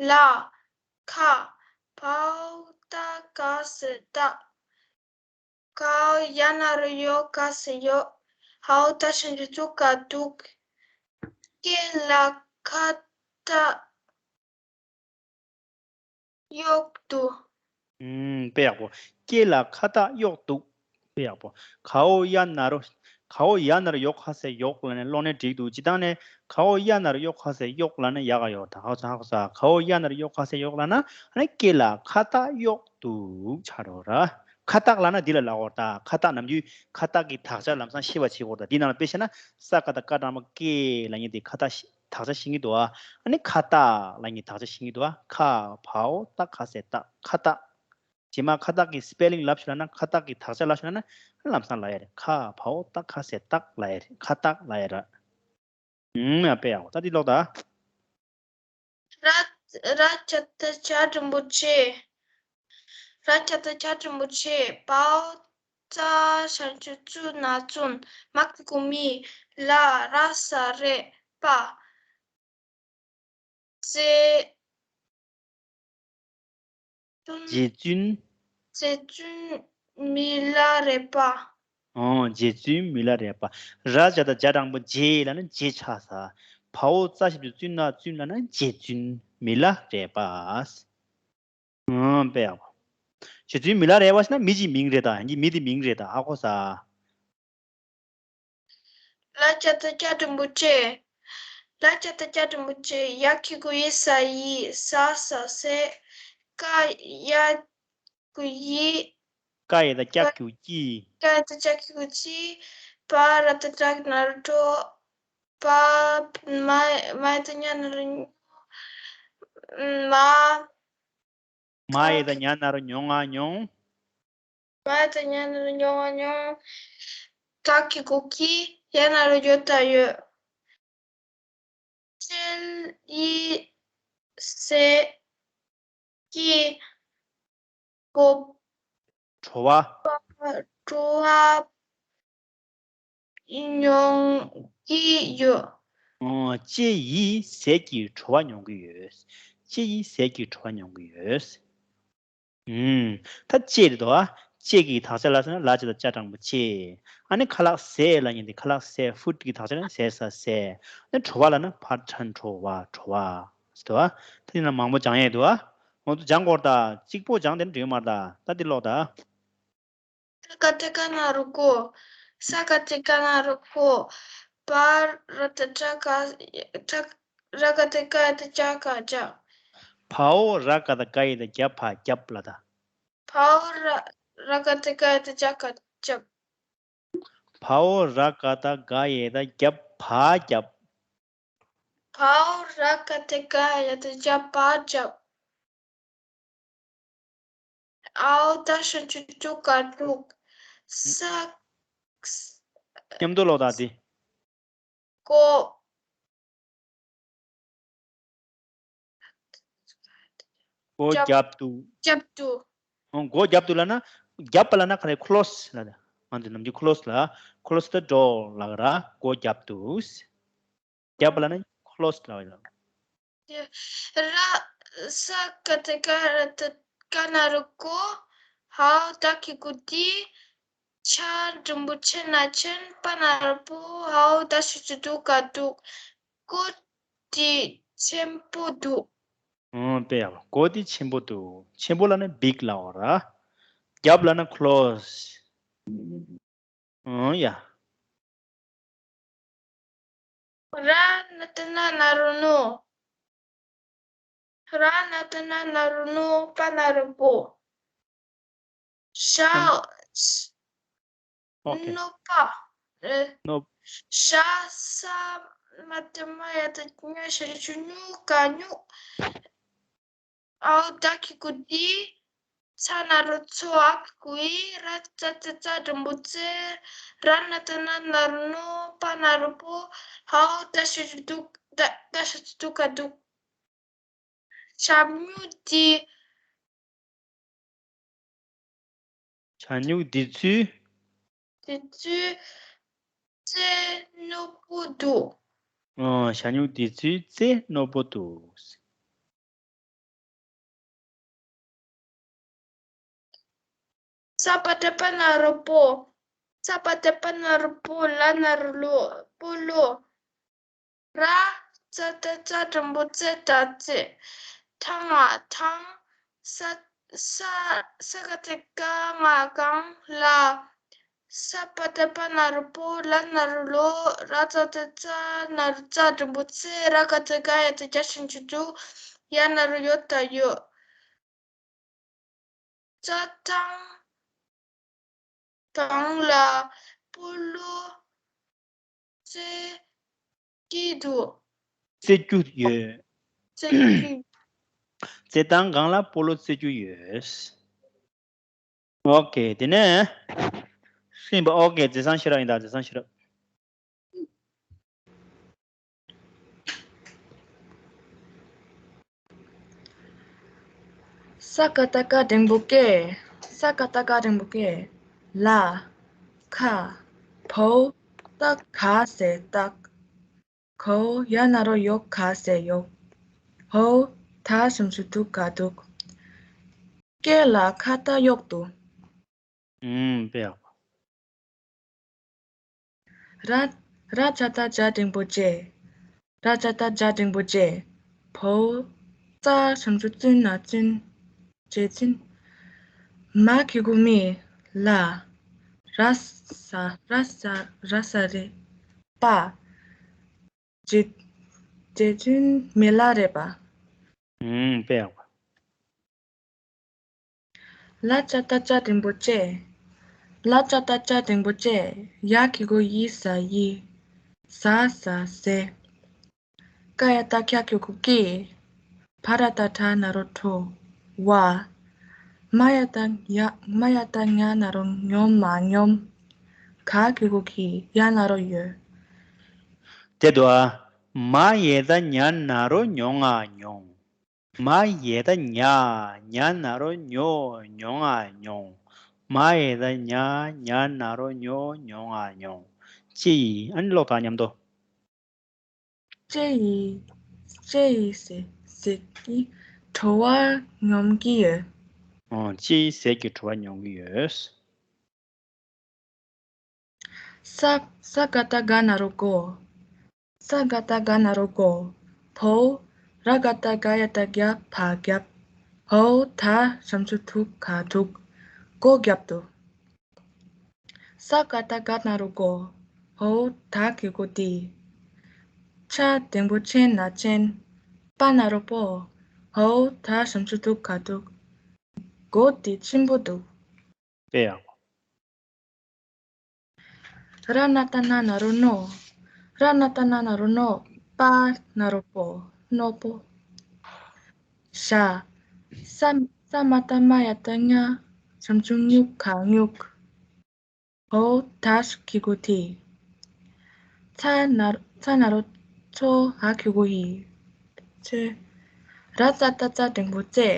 ལ། ཁ། བའོ་ཏ་ག་ས་སྟག་གའོ་ཡ་ན་རོ་ཡོ་ག་ས་ཡོག་ཧའོ་ད་ཞབས་ཀྱུ་ཙུ་ག་དུག་སྐེ་ལ་ཁ་བཏགས་གཡོག་དུག་ཨུམ། དཔེ་ཡག་པོ། སྐེ་ལ་ཁ་བཏགས་གཡོག་དུག་དཔེ་ཡག་པོ། གའོ་ཡ་ན་རོ། གའོ་ཡ་ན་རོ་ཡོ་ག་ས་ཡོག་ལབ་ནས་ཀློག་ནའི་འགྲིག་འདུག་སྤྱིར་བཏང་ནས་གའོ་ཡ་ན་རོ་ཡོ་ག་ས་ཡོག་ལབ་ན་ཡག་ག་ཡོད། ད་ཧ་གོ་སོང་། ཧ་གོ་སོང་། གའོ་ཡ་ན་རོ་ཡོ་ག་ས་ཡོག་ལབ་ན་ཨ་ནི་སྐེ་ལ་ཁ་བཏགས་གཡོག་དུག་ཆགས་འགྲོ་ར། ཁ་བཏགས་ལབ་ན་འདི་ལ་ལབ་དགོས་རེད། ད་ཁ་བཏགས་ནམ་རྒྱུན་ཁ་བཏགས་ཀྱི་དག་ཆ་ལམ་སང་ཤེས་པ་བྱེད་དགོས་རེད། ད་འདི་ནང་ལ་དཔེ་བཤད་ན་ས་ག་བཏགས་སྒ་འགྲེང་བུ་སྒེ་ལབ་མཁན་དེ་ཁ་བཏགས་ཤེས། དག་ཆ་ཤེས་ཀྱི་འདུག་ཨ། ཨ་ནི་ཁ་བཏགས་ལབ་མཁན་དག་ཆ་ཤེས་ཀྱི་འདུག་ཨ། ཁ་བའོ་ཏ་ག་ས་སྟག་ཁ་བཏགས། རྗེས་མ་ཁ་བཏགས་ཀྱི་སི་པེ་ལིང་ལབ་ཤེས་ན། ཁ་བཏགས་ཀྱི་དག་ཆ་ལབ་ཤེས་ན་ལམ་སང་ལབ་ཡ་རེད། ཁ་བའོ་ཏ་ག་ས་སྟག་ལབ་ཡ་རེད། ཁ་བཏགས་ལབ་ཡ་རེད། ཨུམ། ཡ། དཔེ་ཡག་པོ། ད་འདི་ཀློག་ད། ར། ར་ཇ་བཏགས་རྗ་འགྲེང་བུ་རྗེ། ར་ཇ་བཏགས་རྗ་འགྲེང་བུ་རྗེ། བའོ་ཙ་ཞབས་ཀྱུ་ཙུ་ན་བཙུན། མ་གི་གུ་མི། ལ་ར་ས་རེ་པ། རྗེ་བཙུན། རྗེ་བཙུན། རྗེ་བཙུན་མི་ལ་རས་པ། ཨོ། རྗེ་བཙུན་མི་ལ་རས་པ། ར་ཇ་བཏགས་རྗ་འགྲེང་བུ་རྗེ་ལབ་ན་རྗེ་ཆགས་ས། བའོ་ཙ་ཞབས་ཀྱུ་ཙུ་ན་བཙུན་ལབ་ན་རྗེ་བཙུན་མི་ལ་རས་པ། ཨོ། དཔེ་ཡག་པོ། རྗེ་བཙུན་མི་ལ་རས་པ་ཟེར་ན་མི་གཅིག་མིང་རེད་ད། ཡིན་གྱི་མི་དེ་མིང་རེད་ད། ཧ་གོ་སོང་། ལ་ཇ་བཏགས་ལྗ་འགྲེང་བུ་ལྗེ། ལ་ཇ་བཏགས་ལྗ་འགྲེང་བུ་ལྗེ། ཡ་གི་གུ་ཡི་ས་ཡིས། ས་ས་སྲས། ཀ་ཡ་གི་གུ་ཀྱི། ཀ་ཡ་བཏགས་ཀྱ་གི་གུ་ཀྱི། ཀ་ཡ་བཏགས་ཀྱ་གི་གུ་ཀྱི། པ་ར་བཏགས་ར་ག་ན་རོ་རོ། པ། མ། མ་ཡ་བཏགས་མྱ་ན་རོ་མྱོ། མ། མ་ཡ་བཏགས་མྱ་ན་རོ་མྱོ་ང་མྱོང་། མ་ཡ་བཏགས་མྱ་ན་རོ་མྱོ་ང་མྱོང་། ག་གི་གུ་གི། ཡ་ན་རོ་ཡོ་ད་ཡོད། ཅལ་ཡི་ཟས་ཀྱི་གོ། བྲོ་བ། བྲོ་བ་མྱོང་གི་ཡོད། ཨོ། ལྕེ་ཡིས་ཟས་ཀྱི་བྲོ་བ་མྱོང་གི་ཡོད། ལྕེ་ཡིས་ཟས་ཀྱི་བྲོ་བ་མྱོང་གི་ཡོད། ཨུམ། ད་ལྕེ་རེད་དོ། ལྕེ་གི་དག་ཆ་ལ་ཟེར་ན་ལ་ཇ་བཏགས་ལྕ་འགྲེང་བུ་ལྕེ། ཨ་ནི་ཁ་ལག་ཟས་ལབ་མཁན་དེ་ཁ་ལག་ཟས། ཧྥུཌ་གི་དག་ཆ་ལ་ཟས་ས་ཟས། ཨ་ནི་བྲོ་བ་ལབ་ན་ཕ་ཁྲ་བྲོ་བ་བྲོ་བ་ཟེར་དོ། ད་འདི་ན་མང་པོ་སྦྱང་ཡས་འདུག་ཨ། འོ་ཚོ་སྦྱང་དགོས་རེད་ད། གཅིག་པོ་སྦྱང་དེ་ནི་འགྲིག་མ་རེད་ད། ད་འདི་ཀློག་ད། ས་ག་བཏགས་སྒ་ན་རོ་སྒོ། ས་ག་བཏགས་སྒ་ན་རོ་སྒོ། བ་ར་བཏགས་བྲ་ག། བྲ། ར་ག་བཏགས་རྒ་ཡ་བཏགས་རྒྱ་ག་རྒྱབ། བའོ་ར་ག་བཏགས་རྒ་ཡ་བཏགས་རྒྱ་བ་རྒྱབ་ལབ་ད། བའོ་ར། ར་ག་བཏགས་རྒ་ཡ་བཏགས་རྒྱ་ག་རྒྱབ། བའོ་ར་ག་བཏགས་རྒ་ཡ་བཏགས་རྒྱ་བ་རྒྱབ། བའོ་ར་ག་བཏགས་རྒ་ཡ་བཏགས་རྒྱ་བ་རྒྱབ། ཨའོ་ད་ཞབས་ཀྱུ་ཀྱུ་ག་དུག་ས། མཉམ་དུ་ཀློག་ད་དེ། སྒོ། སྒོ་རྒྱབ་ཏུ། རྒྱབ་ཏུ། ཨོ། སྒོ་རྒྱབ་ཏུ་ལབ་ན། རྒྱབ་པ་ལབ་ན་ག་རེ། ཁོ་ལོ་སི་ལབ་ད། ང་ཚོ་ནམ་རྒྱུན་ཁོ་ལོ་སི་ལ། ཁོ་ལོ་སི་ད་ཌོ་ལབ་ར། སྒོ་རྒྱབ་ཏུ། རྒྱབ་པ་ལབ་ན་ཁོ་ལོ་སི་ལབ་ཡོད། ར། ས་ག་བཏགས་སྒ་ར་བཏགས་རྒ་ན་རོ་རྒོ། འའོ་ད་གི་གུ་འདི། ཆ་འགྲེང་བུ་ཆེ་ན་ཆེན། པ་ན་རོ་པོ། འའོ་ད་ཞབས་ཀྱུ་འདུག་ག་འདུག་སྒོ་འདི་ཆེན་པོ་འདུག་ཨོ་དཔེ་ཡག་པོ། སྒོ་འདི་ཆེན་པོ་འདུག་ཆེན་པོ་ལབ་ན་བིག་ལབ་པ་ར། རྒྱབ་ལབ་ན་ཁོ་ལོ་སི། ཨོ་ཡ། ར་ན་བཏགས་རྣ་ན་རོ་རྣོ། ར་ན་ཏ་ན་ན་རོ་ནོ། པ་ན་རོ་པོ། ཤ། ཨོ་ཁེ། གནོད་པ། ཨེ། གནོད། ཤ་ས་མ་ཏ་མ་ཡ་ཏ་ཉ་ཞབས་ཀྱུ་སྨྱུ་ག་སྨྱུག་ཨའོ་ད་གི་གུ་དི། ཚ་ན་རོ་ཚོ་ཨ་གི་གུ་ཨི། ར་ཙ་ཏ་ཙ་འགྲེང་བུ་ཙེ། ར་ན་ཏ་ན་ན་རོ་ནོ། པ་ན་རོ་པོ། ཨའོ་ད་ཞབས་ཀྱུ་དུ། ད་ད་ཞབས་ཀྱུ་དུ་ག་དུག་ཞབས་སྨྱུག་དི། ཞབས་སྨྱུག་དི་ཚུ། དི་ཚུ་ཙེ་གནོད་པོ་དུག་ཨ། ཞབས་སྨྱུག་དི་ཚུ་ཙེ་གནོད་པོ་དུག་ས་པ་ཏ་པ་ན་རོ་པོ། ས་པ་ཏ་པ་ན་རོ་པོ། ལ་ན་རོ་ལོ། སྤོ་ལོ། ར་ཙ་ཏ་ཙ་འགྲེང་བུ་ཙེ་ད་ཙེ། ཐ་ང་ཐང་། ས་ས་ས་ག་ཏ་ག་ང་གང་། ལ། ས་པ་ཏ་པ་ན་རོ་པོ། ལ་ན་རོ་ལོ། ར་ཙ་ཏ་ཙ་ན་རོ་ཙ་འགྲེང་བུ་ཙེ། ར་ག་ཏ་ག་ཡ་ཏ་གྱ་ཞབས་ཀྱུ་དུ། ཡ་ན་རོ་ཡོ་ད་ཡོད། རྩྭ་ཐང་སྒང་ལ་སྤོ་ལོ་རྩེ་གི་འདུག་རྩེ་རྒྱུ་ཡོད། རྩེ་རྒྱུ། རྩྭ་ཐང་སྒང་ལ་སྤོ་ལོ་རྩེ་རྒྱུ་ཡོད། ཨོ་ཀེ། དེ་ནས་ཤེས་པ། ཨོ་ཀེ། མཛད་བཟང་ཤེས་རབ་ཡིན་ད། མཛད་བཟང་ཤེས་རབ། ས་ཀ་བཏགས་སྐ་འགྲེང་བུ་སྐེ། ས་ཀ་བཏགས་སྐ་འགྲེང་བུ་སྐེ། ལ། ཁ། བའོ། ཏ་ག་ས་སྟག་གའོ་ཡ་ན་རོ་ཡོ་ག་ས་ཡོག་འོ། ད་ཞབས་ཀྱུ་དུ་ག་དུག་སྐེ་ལ་ཁ་བཏགས་གཡོག་དུ། ཨུམ། དཔེ་ཡག་པོ། ར། ར་ཙ་བཏགས་རྗ་འགྲེང་བུ་རྗེ། ར་ཙ་བཏགས་རྗ་འགྲེང་བུ་རྗེ། བའོ། ཙ་ཞབས་ཀྱུ་ཙུ་ན་ཙུན། རྗེ་བཙུན། མ་གི་གུ་མི། ལ། ར་ས་ར་ས་ར་ས་རེ། པ། རྗེ། རྗེ་བཙུན་མི་ལ་རས་པ། ཨུམ། དཔེ་ཡག་པོ། ལ་ཙ་བཏགས་ལྕ་འགྲེང་བུ་ལྕེ། ལ་ཙ་བཏགས་ལྕ་འགྲེང་བུ་ལྕེ། ཡ་གི་གུ་ཡི་ས་ཡི། ཟ་ས་ཟེ། ཀ་ཡ་བཏགས་ཀྱ་གི་གུ་ཀྱི། བ་ར་བཏགས་བྲ་ན་རོ་བྲོ། བ། མ་ཡ་བཏགས་ཡ། མ་ཡ་བཏགས་ཉ་ན་རོ་ཉོ་མ་ཉོམ། ག་གི་གུ་གི། ཡ་ན་རོ་ཡོ། དེ་དུ་ཨ། མ་ཡ་བཏགས་ཉ་ན་རོ་ཉོ་ང་ཉོང་། མ་ཡ་བཏགས་ཉ། ཉ་ན་རོ་ཉོ། ཉོ་ང་ཉོང་། མ་ཡ་བཏགས་ཉ། ཉ་ན་རོ་ཉོ། ཉོ་ང་ཉོང་། ལྕེ་ཡི། ཨ་ནི་ཀློག་དང་མཉམ་དུ། ལྕེ་ཡི། ལྕེ་ཡི་ཟས་ཟས་ཀྱི་བྲོ་བ་མྱོང་གི་ཡོད། ཨོ། ལྕེ་ཡི་ཟས་ཀྱི་བྲོ་བ་མྱོང་གི་ཡོད། ས། ས་ག་བཏགས་སྒ་ན་རོ་སྒོ། ས་ག་བཏགས་སྒ་ན་རོ་སྒོ། བའོ། ར་ག་བཏགས་རྒ་ཡ་བཏགས་རྒྱ་བ་རྒྱབ། འོ། ད་ཞབས་ཀྱུ་དུ་ག་དུག་སྒོ་རྒྱབ་ཏུ། ས་ག་བཏགས་སྒ་ན་རོ་སྒོ། འོ། ད་གི་གུ་དི། ཆ་འགྲེང་བུ་ཆེ་ན་ཆེན། པ་ན་རོ་པོ། འོ། ད་ཞབས་ཀྱུ་དུ་ག་དུག་སྒོ་དི་ཆེན་པོ་དུག་དཔེ་ཡག་པོ། ར་ན་བཏགས་རྣ་ན་རོ་རྣོ། ར་ན་བཏགས་རྣ་ན་རོ་རྣོ། པ་ན་རོ་པོ། རྣོ་པོ། ཞ། ས། ས་མ་བཏགས་སྨ་ཡ་བཏགས་སྨྱ། ཞབས་ཀྱུ་སྨྱུ་ག་སྨྱུག་འོ། ད་གི་གུ་དི། ཚ་ན། ཚ་ན་རོ་ཚོ། འ་གི་གུ་འི། ཚོས། ར་ཙ་བཏགས་རྩ་འགྲེང་བུ་རྩེ།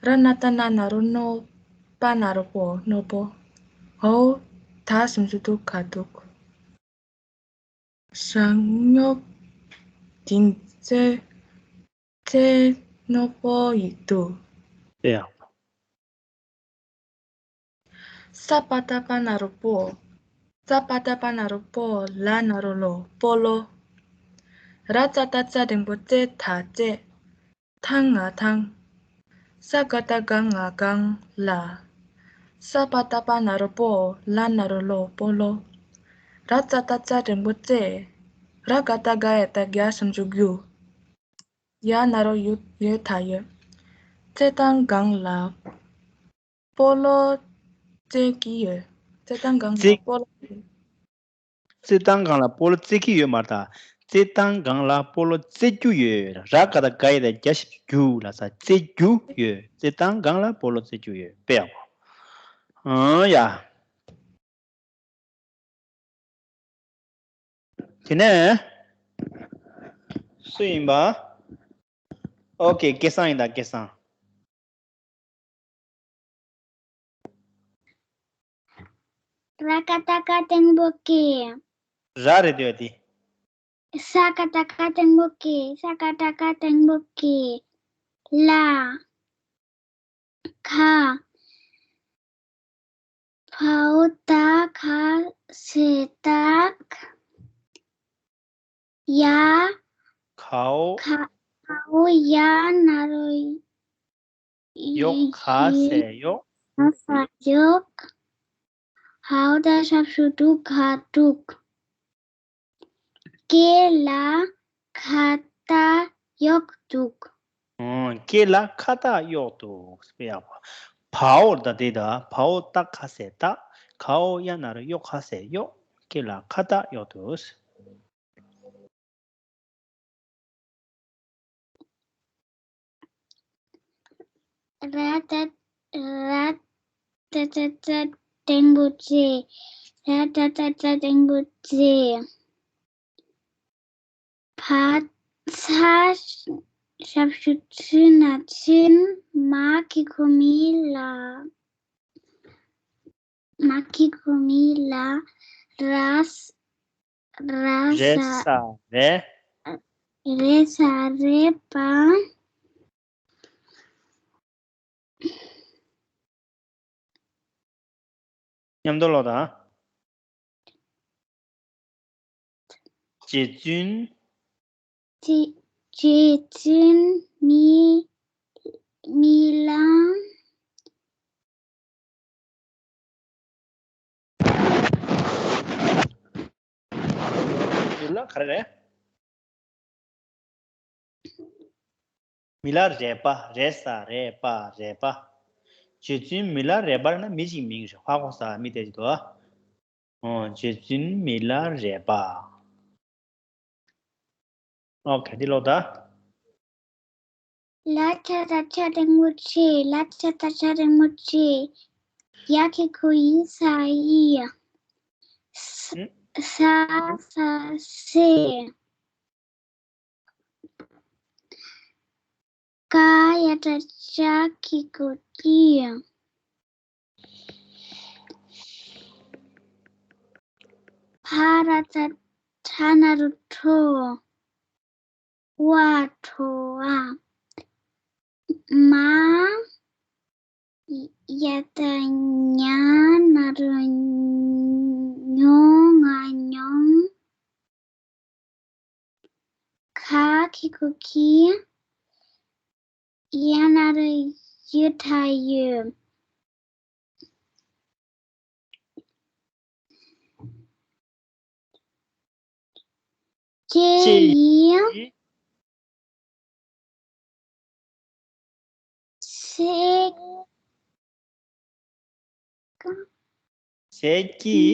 ར་ན་བཏགས་རྣ་ན་རོ་རྣོ། པ་ན་རོ་པོ། རྣོ་པོ། འོ། ད་ཞབས་ཀྱུ་དུ་ག་དུག་ཞ་སྨྱུག་དི་ཚོས་ཚེ་རྣོ་པོ་ཡི་དུ། དཔེ་ཡག་པོ། ས་པ་བཏགས་སྤ་ན་རོ་སྤོ། ས་པ་བཏགས་སྤ་ན་རོ་སྤོ། ལ་ན་རོ་ལོ། སྤོ་ལོ། ར་ཙ་བཏགས་རྩ་འགྲེང་བུ་རྩེ། ད་རྩེ། ཐ་ང་ཐང་། ས་ག་བཏགས་སྒ་ང་སྒང་། ལ། ས་པ་བཏགས་སྤ་ན་རོ་སྤོ། ལ་ན་རོ་ལོ། སྤོ་ལོ། ར་ཙ་བཏགས་རྩ་འགྲེང་བུ་རྩེ། ར་ག་བཏགས་རྒ་ཡ་བཏགས་རྒྱ་ཞབས་ཀྱུ་རྒྱུ། ཡ་ན་རོ་ཡོད་ཡོད་ད་ཡོད། རྩེད་ཐང་སྒང་ལ་སྤོ་ལོ་རྩེད་ཀྱི་ཡོད། རྩེད་ཐང་སྒང་ལ་རྩེད་སྤོ་ལོ་རྩེད། རྩེད་ཐང་སྒང་ལ་སྤོ་ལོ་རྩེད་ཀྱི་ཡོད་མ་རེད་ད། རྩེད་ཐང་སྒང་ལ་སྤོ་ལོ་རྩེད་རྒྱུ་ཡོད། ར་ག་ད་ག་ཡ་ད་གྱ་ཞབས་ཀྱུ་རྒྱུ་ལ་ས་རྩེད་རྒྱུ་ཡོད། རྩེད་ཐང་སྒང་ལ་སྤོ་ལོ་རྩེད་རྒྱུ་ཡོད་དཔེ་ཡག་པོ། ཨང་ཡ། དེ་ནས་སུ་ཡིན་པ། ཨོ་ཀེ། སྐལ་བཟང་ཡིན་ད། སྐལ་བཟང་། ར་ཀ་ཏ་ཀ་ཏེང་པོ་ཀེ། ར་རེད་འདོད་དེ། ས་ཀ་ཏ་ཀ་ཏེང་པོ་ཀེ། ས་ཀ་ཏ་ཀ་ཏེང་པོ་ཀེ། ལ། ཁ། བའོ་ད་ག་ས་སྟག་ཡ། གའོ། ག- གའོ་ཡ་ན་རོ་ཡོ་ག་ས་ཡོག་ག་ས་ཡོག་ཧའོ་ད་ཞབས་ཀྱུ་དྲུག་ག་དྲུག་སྐེ་ལ་ཁ་བཏགས་གཡོག་འདུག་ཨོ། སྐེ་ལ་ཁ་བཏགས་གཡོག་འདུག་དཔེ་ཡག་པོ། བའོ་ད་དེ་ད། བའོ་ད་ག་ས་བཏགས། གའོ་ཡ་ན་རོ་ཡོ་ག་ས་ཡོག་སྐེ་ལ་ཁ་བཏགས་གཡོག་འདུག་ར་ཏ་ར་ཏ་ཏ་ཏ་ཏེང་པོ་ཅེ། ར་ཏ་ཏ་ཏ་ཏེང་པོ་ཅེ། བ་ཚ་ཞབས་ཀྱུ་ཚུ་ན་ཚུན། མ་གི་གུ་མི་ལ། མ་གི་གུ་མི་ལ། ར་ས་ར་རེ་ས་ས་རེ། རེ་ས་རེ་པ། མཉམ་དུ་ཀློག་དང་། རྗེ་བཙུན། རྗེ་རྗེ་བཙུན་མི་མི་ལ། ཡིན་ན་ག་རེ་རེད། མི་ལ་རས་པ། རེ་ས་རེ་པ་རས་པ། རྗེ་བཙུན་མི་ལ་རས་པ་ན་མི་གཅིག་མིང་རེད། ཧ་གོ་ས། མི་དེ་ཅིག་འདུག་ཨ། ཨོ། རྗེ་བཙུན་མི་ལ་རས་པ། ཨོ་ཁེ། འདི་ཀློག་ད། ལ་ཆ་ད་ཆ་ཏེང་པོ་ཆེ། ལ་ཆ་ད་ཆ་ཏེང་པོ་ཆེ། ཡ་གི་གུ་ཡི་ས་ཡི། ས་ཧུམ། ས་ས་སེ། ཀ་ཡ་ཏ་ཅ་གི་གུ་ཀྱི། ཕ་ར་ཏ་ཁྲ་ན་རོ་ཁྲོ། བ་ཁྲོ་བ། མ་ཡ་ཏ་ཉ་ན་རོ་ཉོ་ང་ཉོང་། ག་གི་གུ་གི། ཡ་ན་རོ་ཡུ་ད་ཡོད། ཅེ་ཅེ་ཡི། ཡི། སེ་ཀ་ཟས་ཀྱི།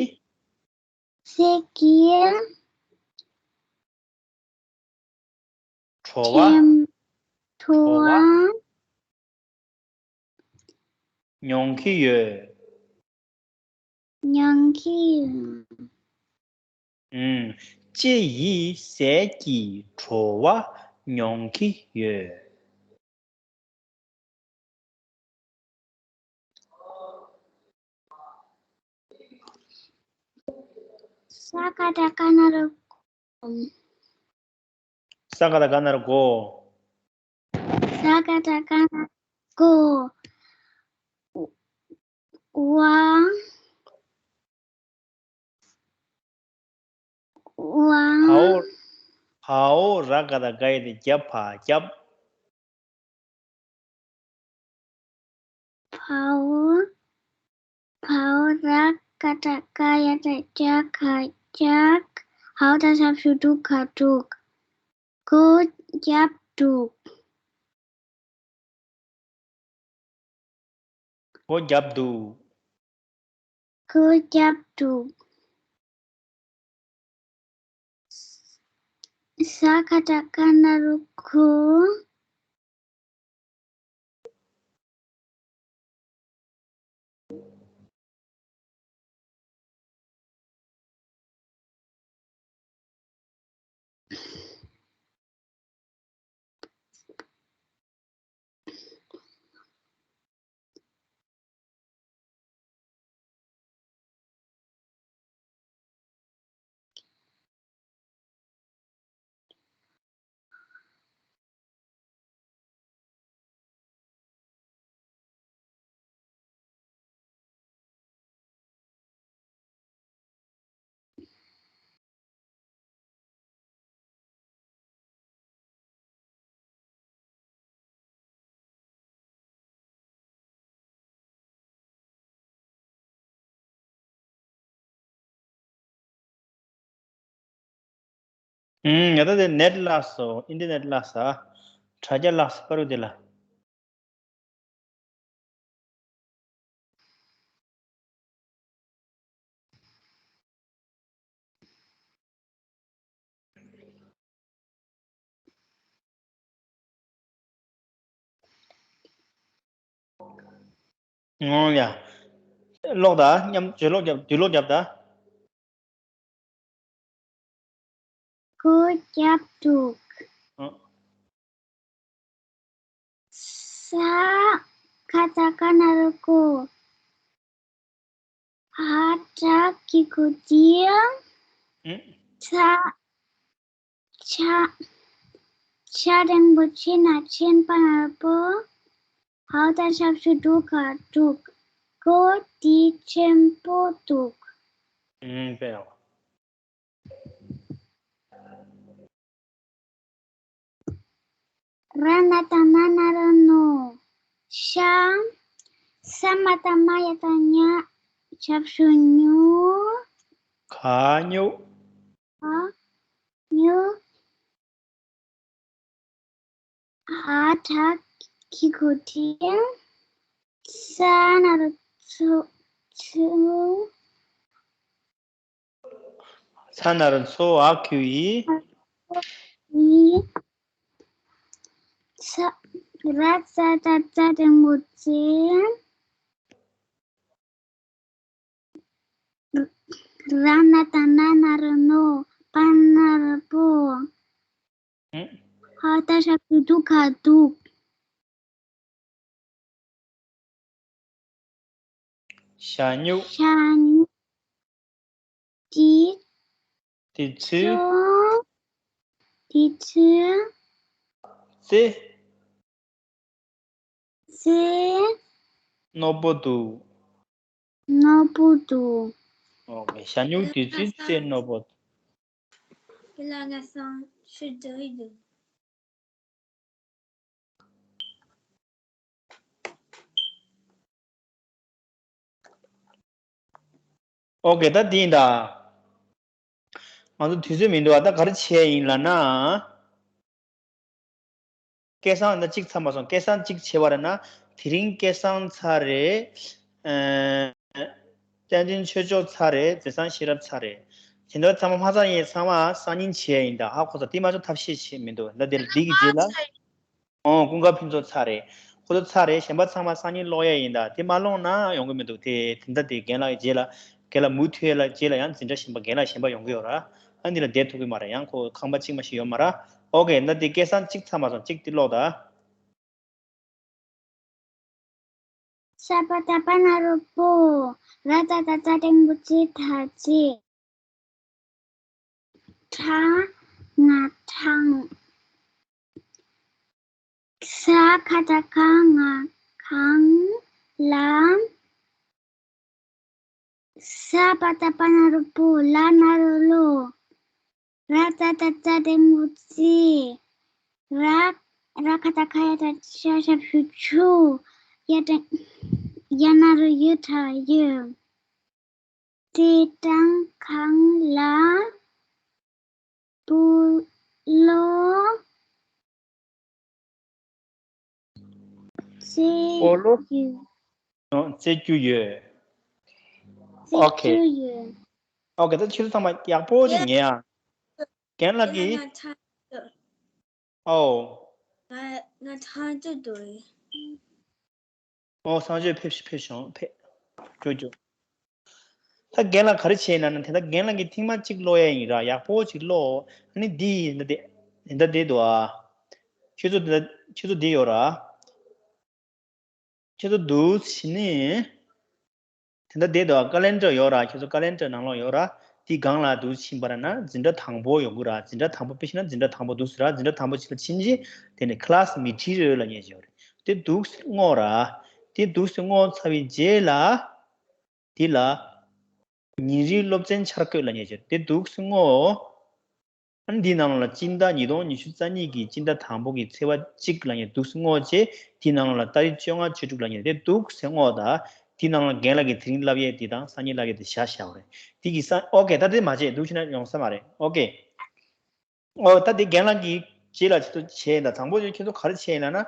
ཟས་ཀྱི། བྲོ་བ། ཁྲེམ། བྲོ་བྲོ་བ། བ། མྱོང་གི་ཡོད། མྱོང་གི་ཡོད། ཨུམ། ཅེ་ཡིས་ཟས་ཀྱི་བྲོ་བ་མྱོང་གི་ཡོད། ས་ཀ་བཏགས་སྐ་ན་རོ་སྐོ། ས་ཀ་བཏགས་སྐ་ན་རོ་སྐོ། ས་ཀ་བཏགས་སྐ་ན་རོ་སྐོ། བ། བ། བའོ། བའོ་ར་ག་བཏགས་སྒ་ཡ་བཏགས་སྒྱ་བ་རྒྱབ། བའོ། བའོ་ར་ག་བཏགས་རྒ་ཡ་བཏགས་རྒྱ་ག་རྒྱག། འའོ་ད་ཞབས་ཀྱུ་འབྲུག་ག་འབྲུག་སྒོ་རྒྱབ་འབྲུག་སྒོ་བརྒྱབ་འདུག་སྒོ་བརྒྱབ་འདུག་ས་ཁ་བཏགས་སྒ་ན་རོ་སྒོ། ཨུམ། ཡ་ད་དེ་ནེཊ་བརླག་སོང་། ཨིན་ཊར་ནེཊ་བརླག་སོང་། དྲ་རྒྱ་བརླག་སོང་། པ་རུ་དེ་ལ། ཨོ་ཡ། ཀློག་ད། མཉམ་བརྗོད་ཀློག་རྒྱབ། བརྗོད་ཀློག་རྒྱབ་ད། སྒོ་བརྒྱབ་འདུག་ཨ། ས་ཁ་བཏགས་སྒ་ན་རོ་སྒོ། ཧ་བཏགས་གི་གུ་ཏི། ཨུ། ཚ། ཆ། ཆ་འགྲེང་བུ་ཆེ་ན་ཆེན། པ་ན་རོ་པོ། ཧ་བཏགས་ཞབས་ཀྱུ་དུ་ག་དུག་སྒོ་དེ་ཆེན་པོ་འདུག་ཨུམ། དཔེ་ཡག་ར་ན་བཏགས་ར་ན་རོ་རོ། ཤ། ས་མ་བཏགས་སྨ་ཡ་བཏགས་སྨྱ། ཞབས་ཀྱུ་སྨྱུ། ག་སྨྱུག་ག་སྨྱུག་ཧ་བཏགས་གི་གུ་ཏི། ས་ན་རོ་ཚོ། ཚོ། ཚ་ན་རོ་ཚོ། འ་གི་གུ་འི། འི། ཚ། ར་ཙ་བཏགས་རྩ་འགྲེང་བུ་རྩེ། ར་ན་བཏགས་ར་ན་རོ་རོ། པ་ན་རོ་པོ། ཧ་བཏགས་ཞབས་ཀྱུ་དུ་ག་དུག་ཤ་སྨྱུག་ཤ་སྨྱུག་དེ། དེ་ཚོ། དེ་ཚོ། རྩེ། རྩེ། རྣོ་པོ་འདུག་རྣོ་པོ་འདུག་ཨོ་ཁེ། ཤ་སྨྱུག་དེ་ཚོའི་རྩེ་རྣོ་པོ་འདུག་ཨོ་ཁེ། ད་འདི་ཡིན་ད། ང་ཚོ་དུས་ཚོད་མི་འདུག་ཨ། ད་ག་རེ་བྱས་ཡིན་ལབ་ན། སྐལ་བཟང་ད་གཅིག་ཚར་མ་སོང་། སྐལ་བཟང་གཅིག་བྱས་པ་རེད་ན། དེ་རིང་སྐལ་བཟང་ཚར་རེད། ཨ། བསྟན་འཛིན་ཆོས་མཆོག་ཚར་རེད། རྗེ་བཙུན་ཤེས་རབ་ཚར་རེད། དེ་འདྲ་ཚང་མ་མ་ཚར་ཡིན། ཚང་མ་སང་ཉིན་བྱས་ཡིན་ད། ཧ་གོ་སོང་། དེ་མ་གཏོགས་ཐབས་ཤེས་བྱེད་མི་འདུག་ད་དེ་འདི་གི་རྗེས་ལ། ཨོ། ཀུན་དགའ་ཕུན་ཚོགས་ཚར་རེད། ཁོ་ཚོ་ཚར་རེད། གཞན་པ་ཚང་མ་སང་ཉིན་ཀློག་ཡ་ཡིན་ད། དེ་མ་ཀློག་ན་ཡོང་གི་མི་འདུག་དེ་དེ་འདྲ་དེ་རྒན་ལགས་རྗེས་ལ། རྒན་ལགས་མུ་མཐུད་ཡ་ལ་རྗེས་ལ་ཡང་འཛིན་གྲྭ་གཞན་པ། རྒན་ལགས་གཞན་པ་ཡོང་གི་ཡོད་ར། ཨ་འདི་ལ་བསྡད་ཐུབ་ཀྱི་མ་རེད། ཡང་ཁོ་ཁང་པ་གཅིག་མ་ཞིག་ཡོད་མ་ར། ཨོ་ཁེ། ད་དེ་སྐལ་བཟང་གཅིག་ཚར་མ་སོང་། གཅིག་དེ་ཀློག་ད། ས་པ་བཏགས་སྤ་ན་རོ་སྤོ། ར་ཙ་བཏགས་རྩ་འགྲེང་བུ་རྩེ། ད་རྩེད། ཁྲ། ང་ཁྲང་། ས་ཁ་བཏགས་སྐ་ང་སྐང་། ལ། ས་པ་བཏགས་སྤ་ན་རོ་སྤོ། ལ་ན་རོ་སློ། ར་ཙ་བཏགས་རྩ་འགྲེང་བུ་རྩེ། ར། ར་ཁ་བཏགས་རྒ་ཡ་བཏགས་རྒྱ་ཞབས་ཀྱུ་རྒྱུ། ཡ་འགྲེང་། ཡ་ན་རོ་ཡུ། ད་ཡུ། ཏི་ཏྲང་ཁང་ལ། སྤོ་ལོ། རྩེ་སྤོ་ལོ། ཡུ། ཨོ། བཙལ་རྒྱུ་ཡོད། ཨོ་ཁེ། བཙལ་རྒྱུ་ཡོད། ཨོ་ཁེ། ད་ཁྱེད་ཚོ་ཚང་མ་ཡག་པོ་ཅིག་ཉན་ཨ། རྒན་ལགས་ཀྱིས། ཨོ། ང་ང་ཐང་ཅིག་འདུག་ཨོ། གསང་སྤྱོད་ཕེབས་ཤིག་ཕེབས་ཤོག་ཕེབས། ཅོ་ཅོ། ད་རྒན་ལགས་ག་རེ་བྱས་ན་ན། དེ་ད་རྒན་ལགས་ཀྱིས་ཐེངས་མ་གཅིག་ཀློག་ཡ་ཡིན་ར། ཡག་པོ་ཅིག་ཀློག་ཨ་ནི་འདི་ཡིན་ད། དེ་ཡིན་ད། དེ་འདུག་ཨ། ཁྱེད་ཚོ་འདི་ད། ཁྱེད་ཚོ་འདི་ཡོད་ར། ཁྱེད་ཚོ་འདུག་ཕྱིན་ནི། དེ་འདྲ་བསྡད་འདུག་ཀ་ལེན་ཌར་ཡོད་ར། ཁྱེད་ཚོ་ཀ་ལེན་ཌར་ནང་ལོགས་ཡོད་ར། དེའི་སྒང་ལ་འདུག་ཕྱིན་པ་ར་ན། འཛིན་གྲྭ་དང་པོ་ཡོང་གི་ར། འཛིན་གྲྭ་དང་པོ་དཔེ་བཞག་ན་འཛིན་གྲྭ་དང་པོ་འདུག་ཟེར་ར། འཛིན་གྲྭ་དང་པོ་ཕྱི་ལ་ཕྱིན་རྗེས། དེ་ནས་ཁ་ལཱས་མེ་ཊི་རི་ཡལ་ལབ་མཁན་ཅིག་ཡོད་རེད། དེ་འདུག་སེ་བསྔོག་ར། དེ་འདུག་སེ་བསྔོག་ཚར་བའི་རྗེས་ལ། དེ་ལ། ཉིན་རེའི་སློབ་ཚན་འཆར་འགོད་ལབ་མཁན་ཅིག་ཡོད་རེད། དེ་འདུག་སེ་བསྔོག་ཨ་ནི་འདིའི་ནང་ལོགས་ལ་སྤྱི་ཟླ་ཉིས་སྟོང་ཉི་ཤུ་རྩ་གཉིས་ཀྱི་སྤྱི་ཟླ་དང་པོ་གི་ཚེས་པ་གཅིག་ལབ་མཁན་འདུག་སེ་བསྔོག་བྱས། དེའི་ནང་ལོགས་ལ་ཏ་རིག་བཅོ་ལྔ་བཅུ་དྲུག་ལབ་མཁན་དེ་འདུག་སེ་བསྔོག་ད། དེའི་ནང་ལ་རྒན་ལགས་ཀྱིས་དེ་རིང་བསླབ་ཡས་དེ་དང་སང་ཉིན་བསླབ་ཡས་དེ་བཞག་བཞག་པ་རེད། དེ་གི་ས། ཨོ་ཁེ། ད་དེ་མ་བྱེད། འདུག་བྱས་ན་ཡོང་ས་མ་རེད། ཨོ་ཁེ། ཨོ། ད་དེ་རྒན་ལགས་ཀྱིས་རྗེས་ལ་ཆེད་དུ་བྱས་ཡིན་ད། དང་པོ་ཁྱེད་ཚོ་ག་རེ་བྱས་ཡིན་ལབ་ན།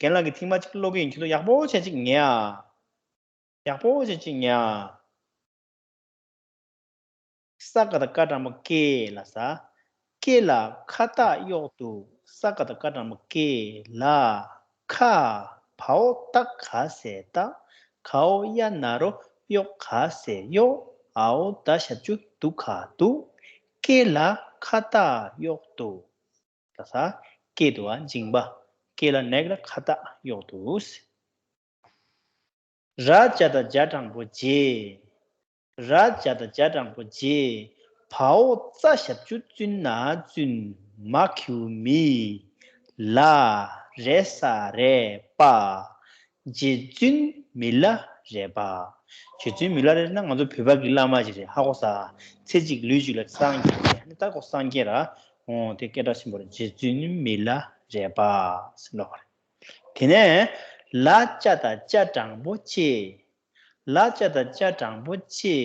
རྒན་ལགས་ཀྱིས་ཐེངས་མ་གཅིག་ཀློག་གི་ཡིན། ཁྱེད་ཚོ་ཡག་པོ་བྱས་ཅིག་ཉན་ཨ། ཡག་པོ་བྱས་ཅིག་ཉན་ཨ། ས་ཀ་བཏགས་སྐ་འགྲེང་བུ་སྐེ་ལ་ས། སྐེ་ལ་ཁ་བཏགས་གཡོག་འདུག་ས་ཀ་བཏགས་སྐ་འགྲེང་བུ་སྐེ་ལ། ཁ། བའོ་བཏགས་ག་ས་བཏགས། གའོ་ཡ་ན་རོ་གཡོག་ག་ས་གཡོག་ཨའོ་ད་ཞབས་ཀྱུ་འདུག་ག་འདུག་སྐེ་ལ་ཁ་བཏགས་གཡོག་འདུག་ད་ས། སྐེ་འདུག་ཨ། མཇིང་པ། སྐེ་ལ་ནེག་ལ་ཁ་བཏགས་གཡོག་འདུག་ར་ཇ་བཏགས་རྒྱ་འགྲེང་བུ་རྗེ། ར་ཇ་བཏགས་རྒྱ་འགྲེང་བུ་རྗེ། བའོ་ཙ་ཞབས་ཀྱུ་བཙུ་ན་བཙུན། མ་གི་གུ་མི། ལ། རེ་ས་རེད་པ། རྗེ་བཙུན་མི་ལ་རས་པ། རྗེ་བཙུན་མི་ལ་རས་ན་ང་ཚོ་བོད་པ་གི་བླ་མ་ཞིག་རེད། ཧ་གོ་ས། ཚེ་གཅིག་ལུས་གཅིག་ལ་སངས་རྒྱས་ནས་ད་ཁོ་སངས་རྒྱས་ར། འོ་དེ་སྐད་གྲགས་ཆེན་པོ་རེད། རྗེ་བཙུན་མི་ལ་རས་པ་ཟེར་ལབ་པ་རེད། དེ་ནས་ལ་ཅ་བཏགས་ལྕ་འགྲེང་བུ་ལྕེ། ལ་ཅ་བཏགས་ལྕ་འགྲེང་བུ་ལྕེ།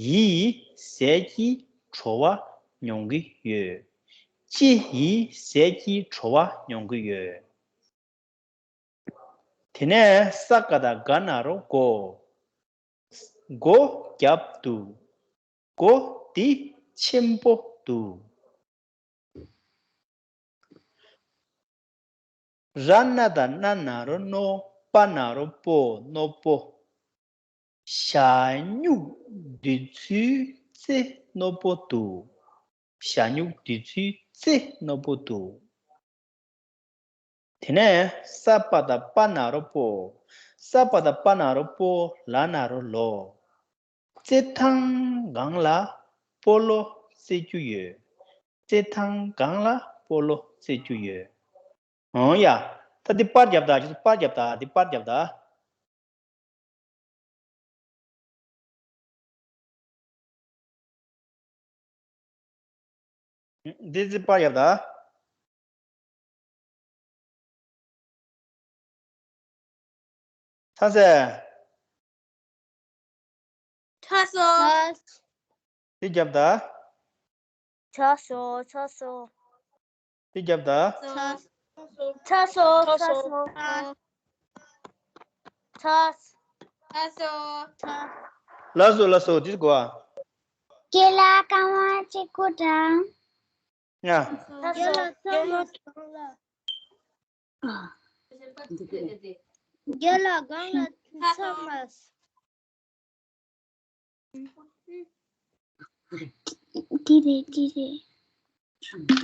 ཡི་ཟས་ཀྱི་བྲོ་བ་མྱོང་གི་ཡོད། ལྕེ་ཡི་ཟས་ཀྱི་བྲོ་བ་མྱོང་གི་ཡོད། དེ་ནས་ས་ཀ་བཏགས་སྒ་ན་རོ་སྒོ། སྒོ་བརྒྱབ་འདུག་སྒོ་འདི་ཆེན་པོ་འདུག་ར་ན་བཏགས་རྣ་ན་རོ་རྣོ། པ་ན་རོ་པོ། རྣོ་པོ། ཞ་སྨྱུག་འདི་ཚོའི་རྩེ་རྣོ་པོ་འདུག་ཞ་སྨྱུག་འདི་ཚོའི་རྩེ་རྣོ་པོ་འདུག་དེ་ནས་ས་པ་བཏགས་སྤ་ན་རོ་སྤོ། ས་པ་བཏགས་སྤ་ན་རོ་སྤོ། ལ་ན་རོ་ལོ། རྩེད་ཐང་སྒང་ལ་སྤོ་ལོ་རྩེ་རྒྱུ་ཡོད། རྩེད་ཐང་སྒང་ལ་སྤོ་ལོ་རྩེ་རྒྱུ་ཡོད། འོང་ཡ། ད་འདི་པར་རྒྱབ་ད། ཁྱོད་ཚོ་པར་རྒྱབ་ད། འདི་པར་རྒྱབ་ད། འདི་ཚོ་པར་རྒྱབ་ད། ཚ་ཟེར། ཚ་སོ། འདི་རྒྱབ་ད། ཚ་སོ། ཚ་སོ། འདི་རྒྱབ་ད། ཚ་སོ། ཚ་སོ། ཚ་སོ། ཚ། ཚ་སོ། ཚ། ལགས་སོ། ལགས་སོ། འདི་གོ་ཨ། རྒན་ལགས་རྐང་པ་གཅིག་པོ་དྲང་། ཡ། ཚ་སོ། རྒན་ལགས་སྒང་ལ་ཚ་མ། འདི་རེད། འདི་རེད། ཚ། འདི་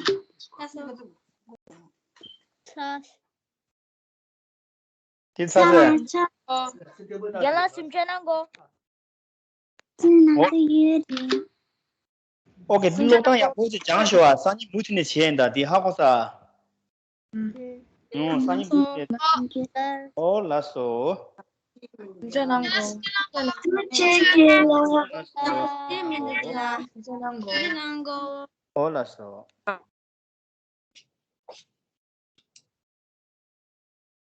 ཚ་ཟེར། ཚ། རྒན་ལགས་གཟིམ་འཇག་གནང་གོ། ཚ་ནང་དུ་ཡོད་རེད། ཨོ་ཁེ། འདི་ཀློག་སྟངས་ཡག་པོ་ཅིག་སྦྱངས་ཤོག་ཨ། སང་ཉིན་མུ་མཐུད་ནས་བྱས་ཡིན་ད། འདི་ཧ་གོ་ས། ཨོ། སང་ཉིན་མུ་མཐུད་ནས། ཨོ་ལགས་སོ། ཨོ་ལགས་སོ།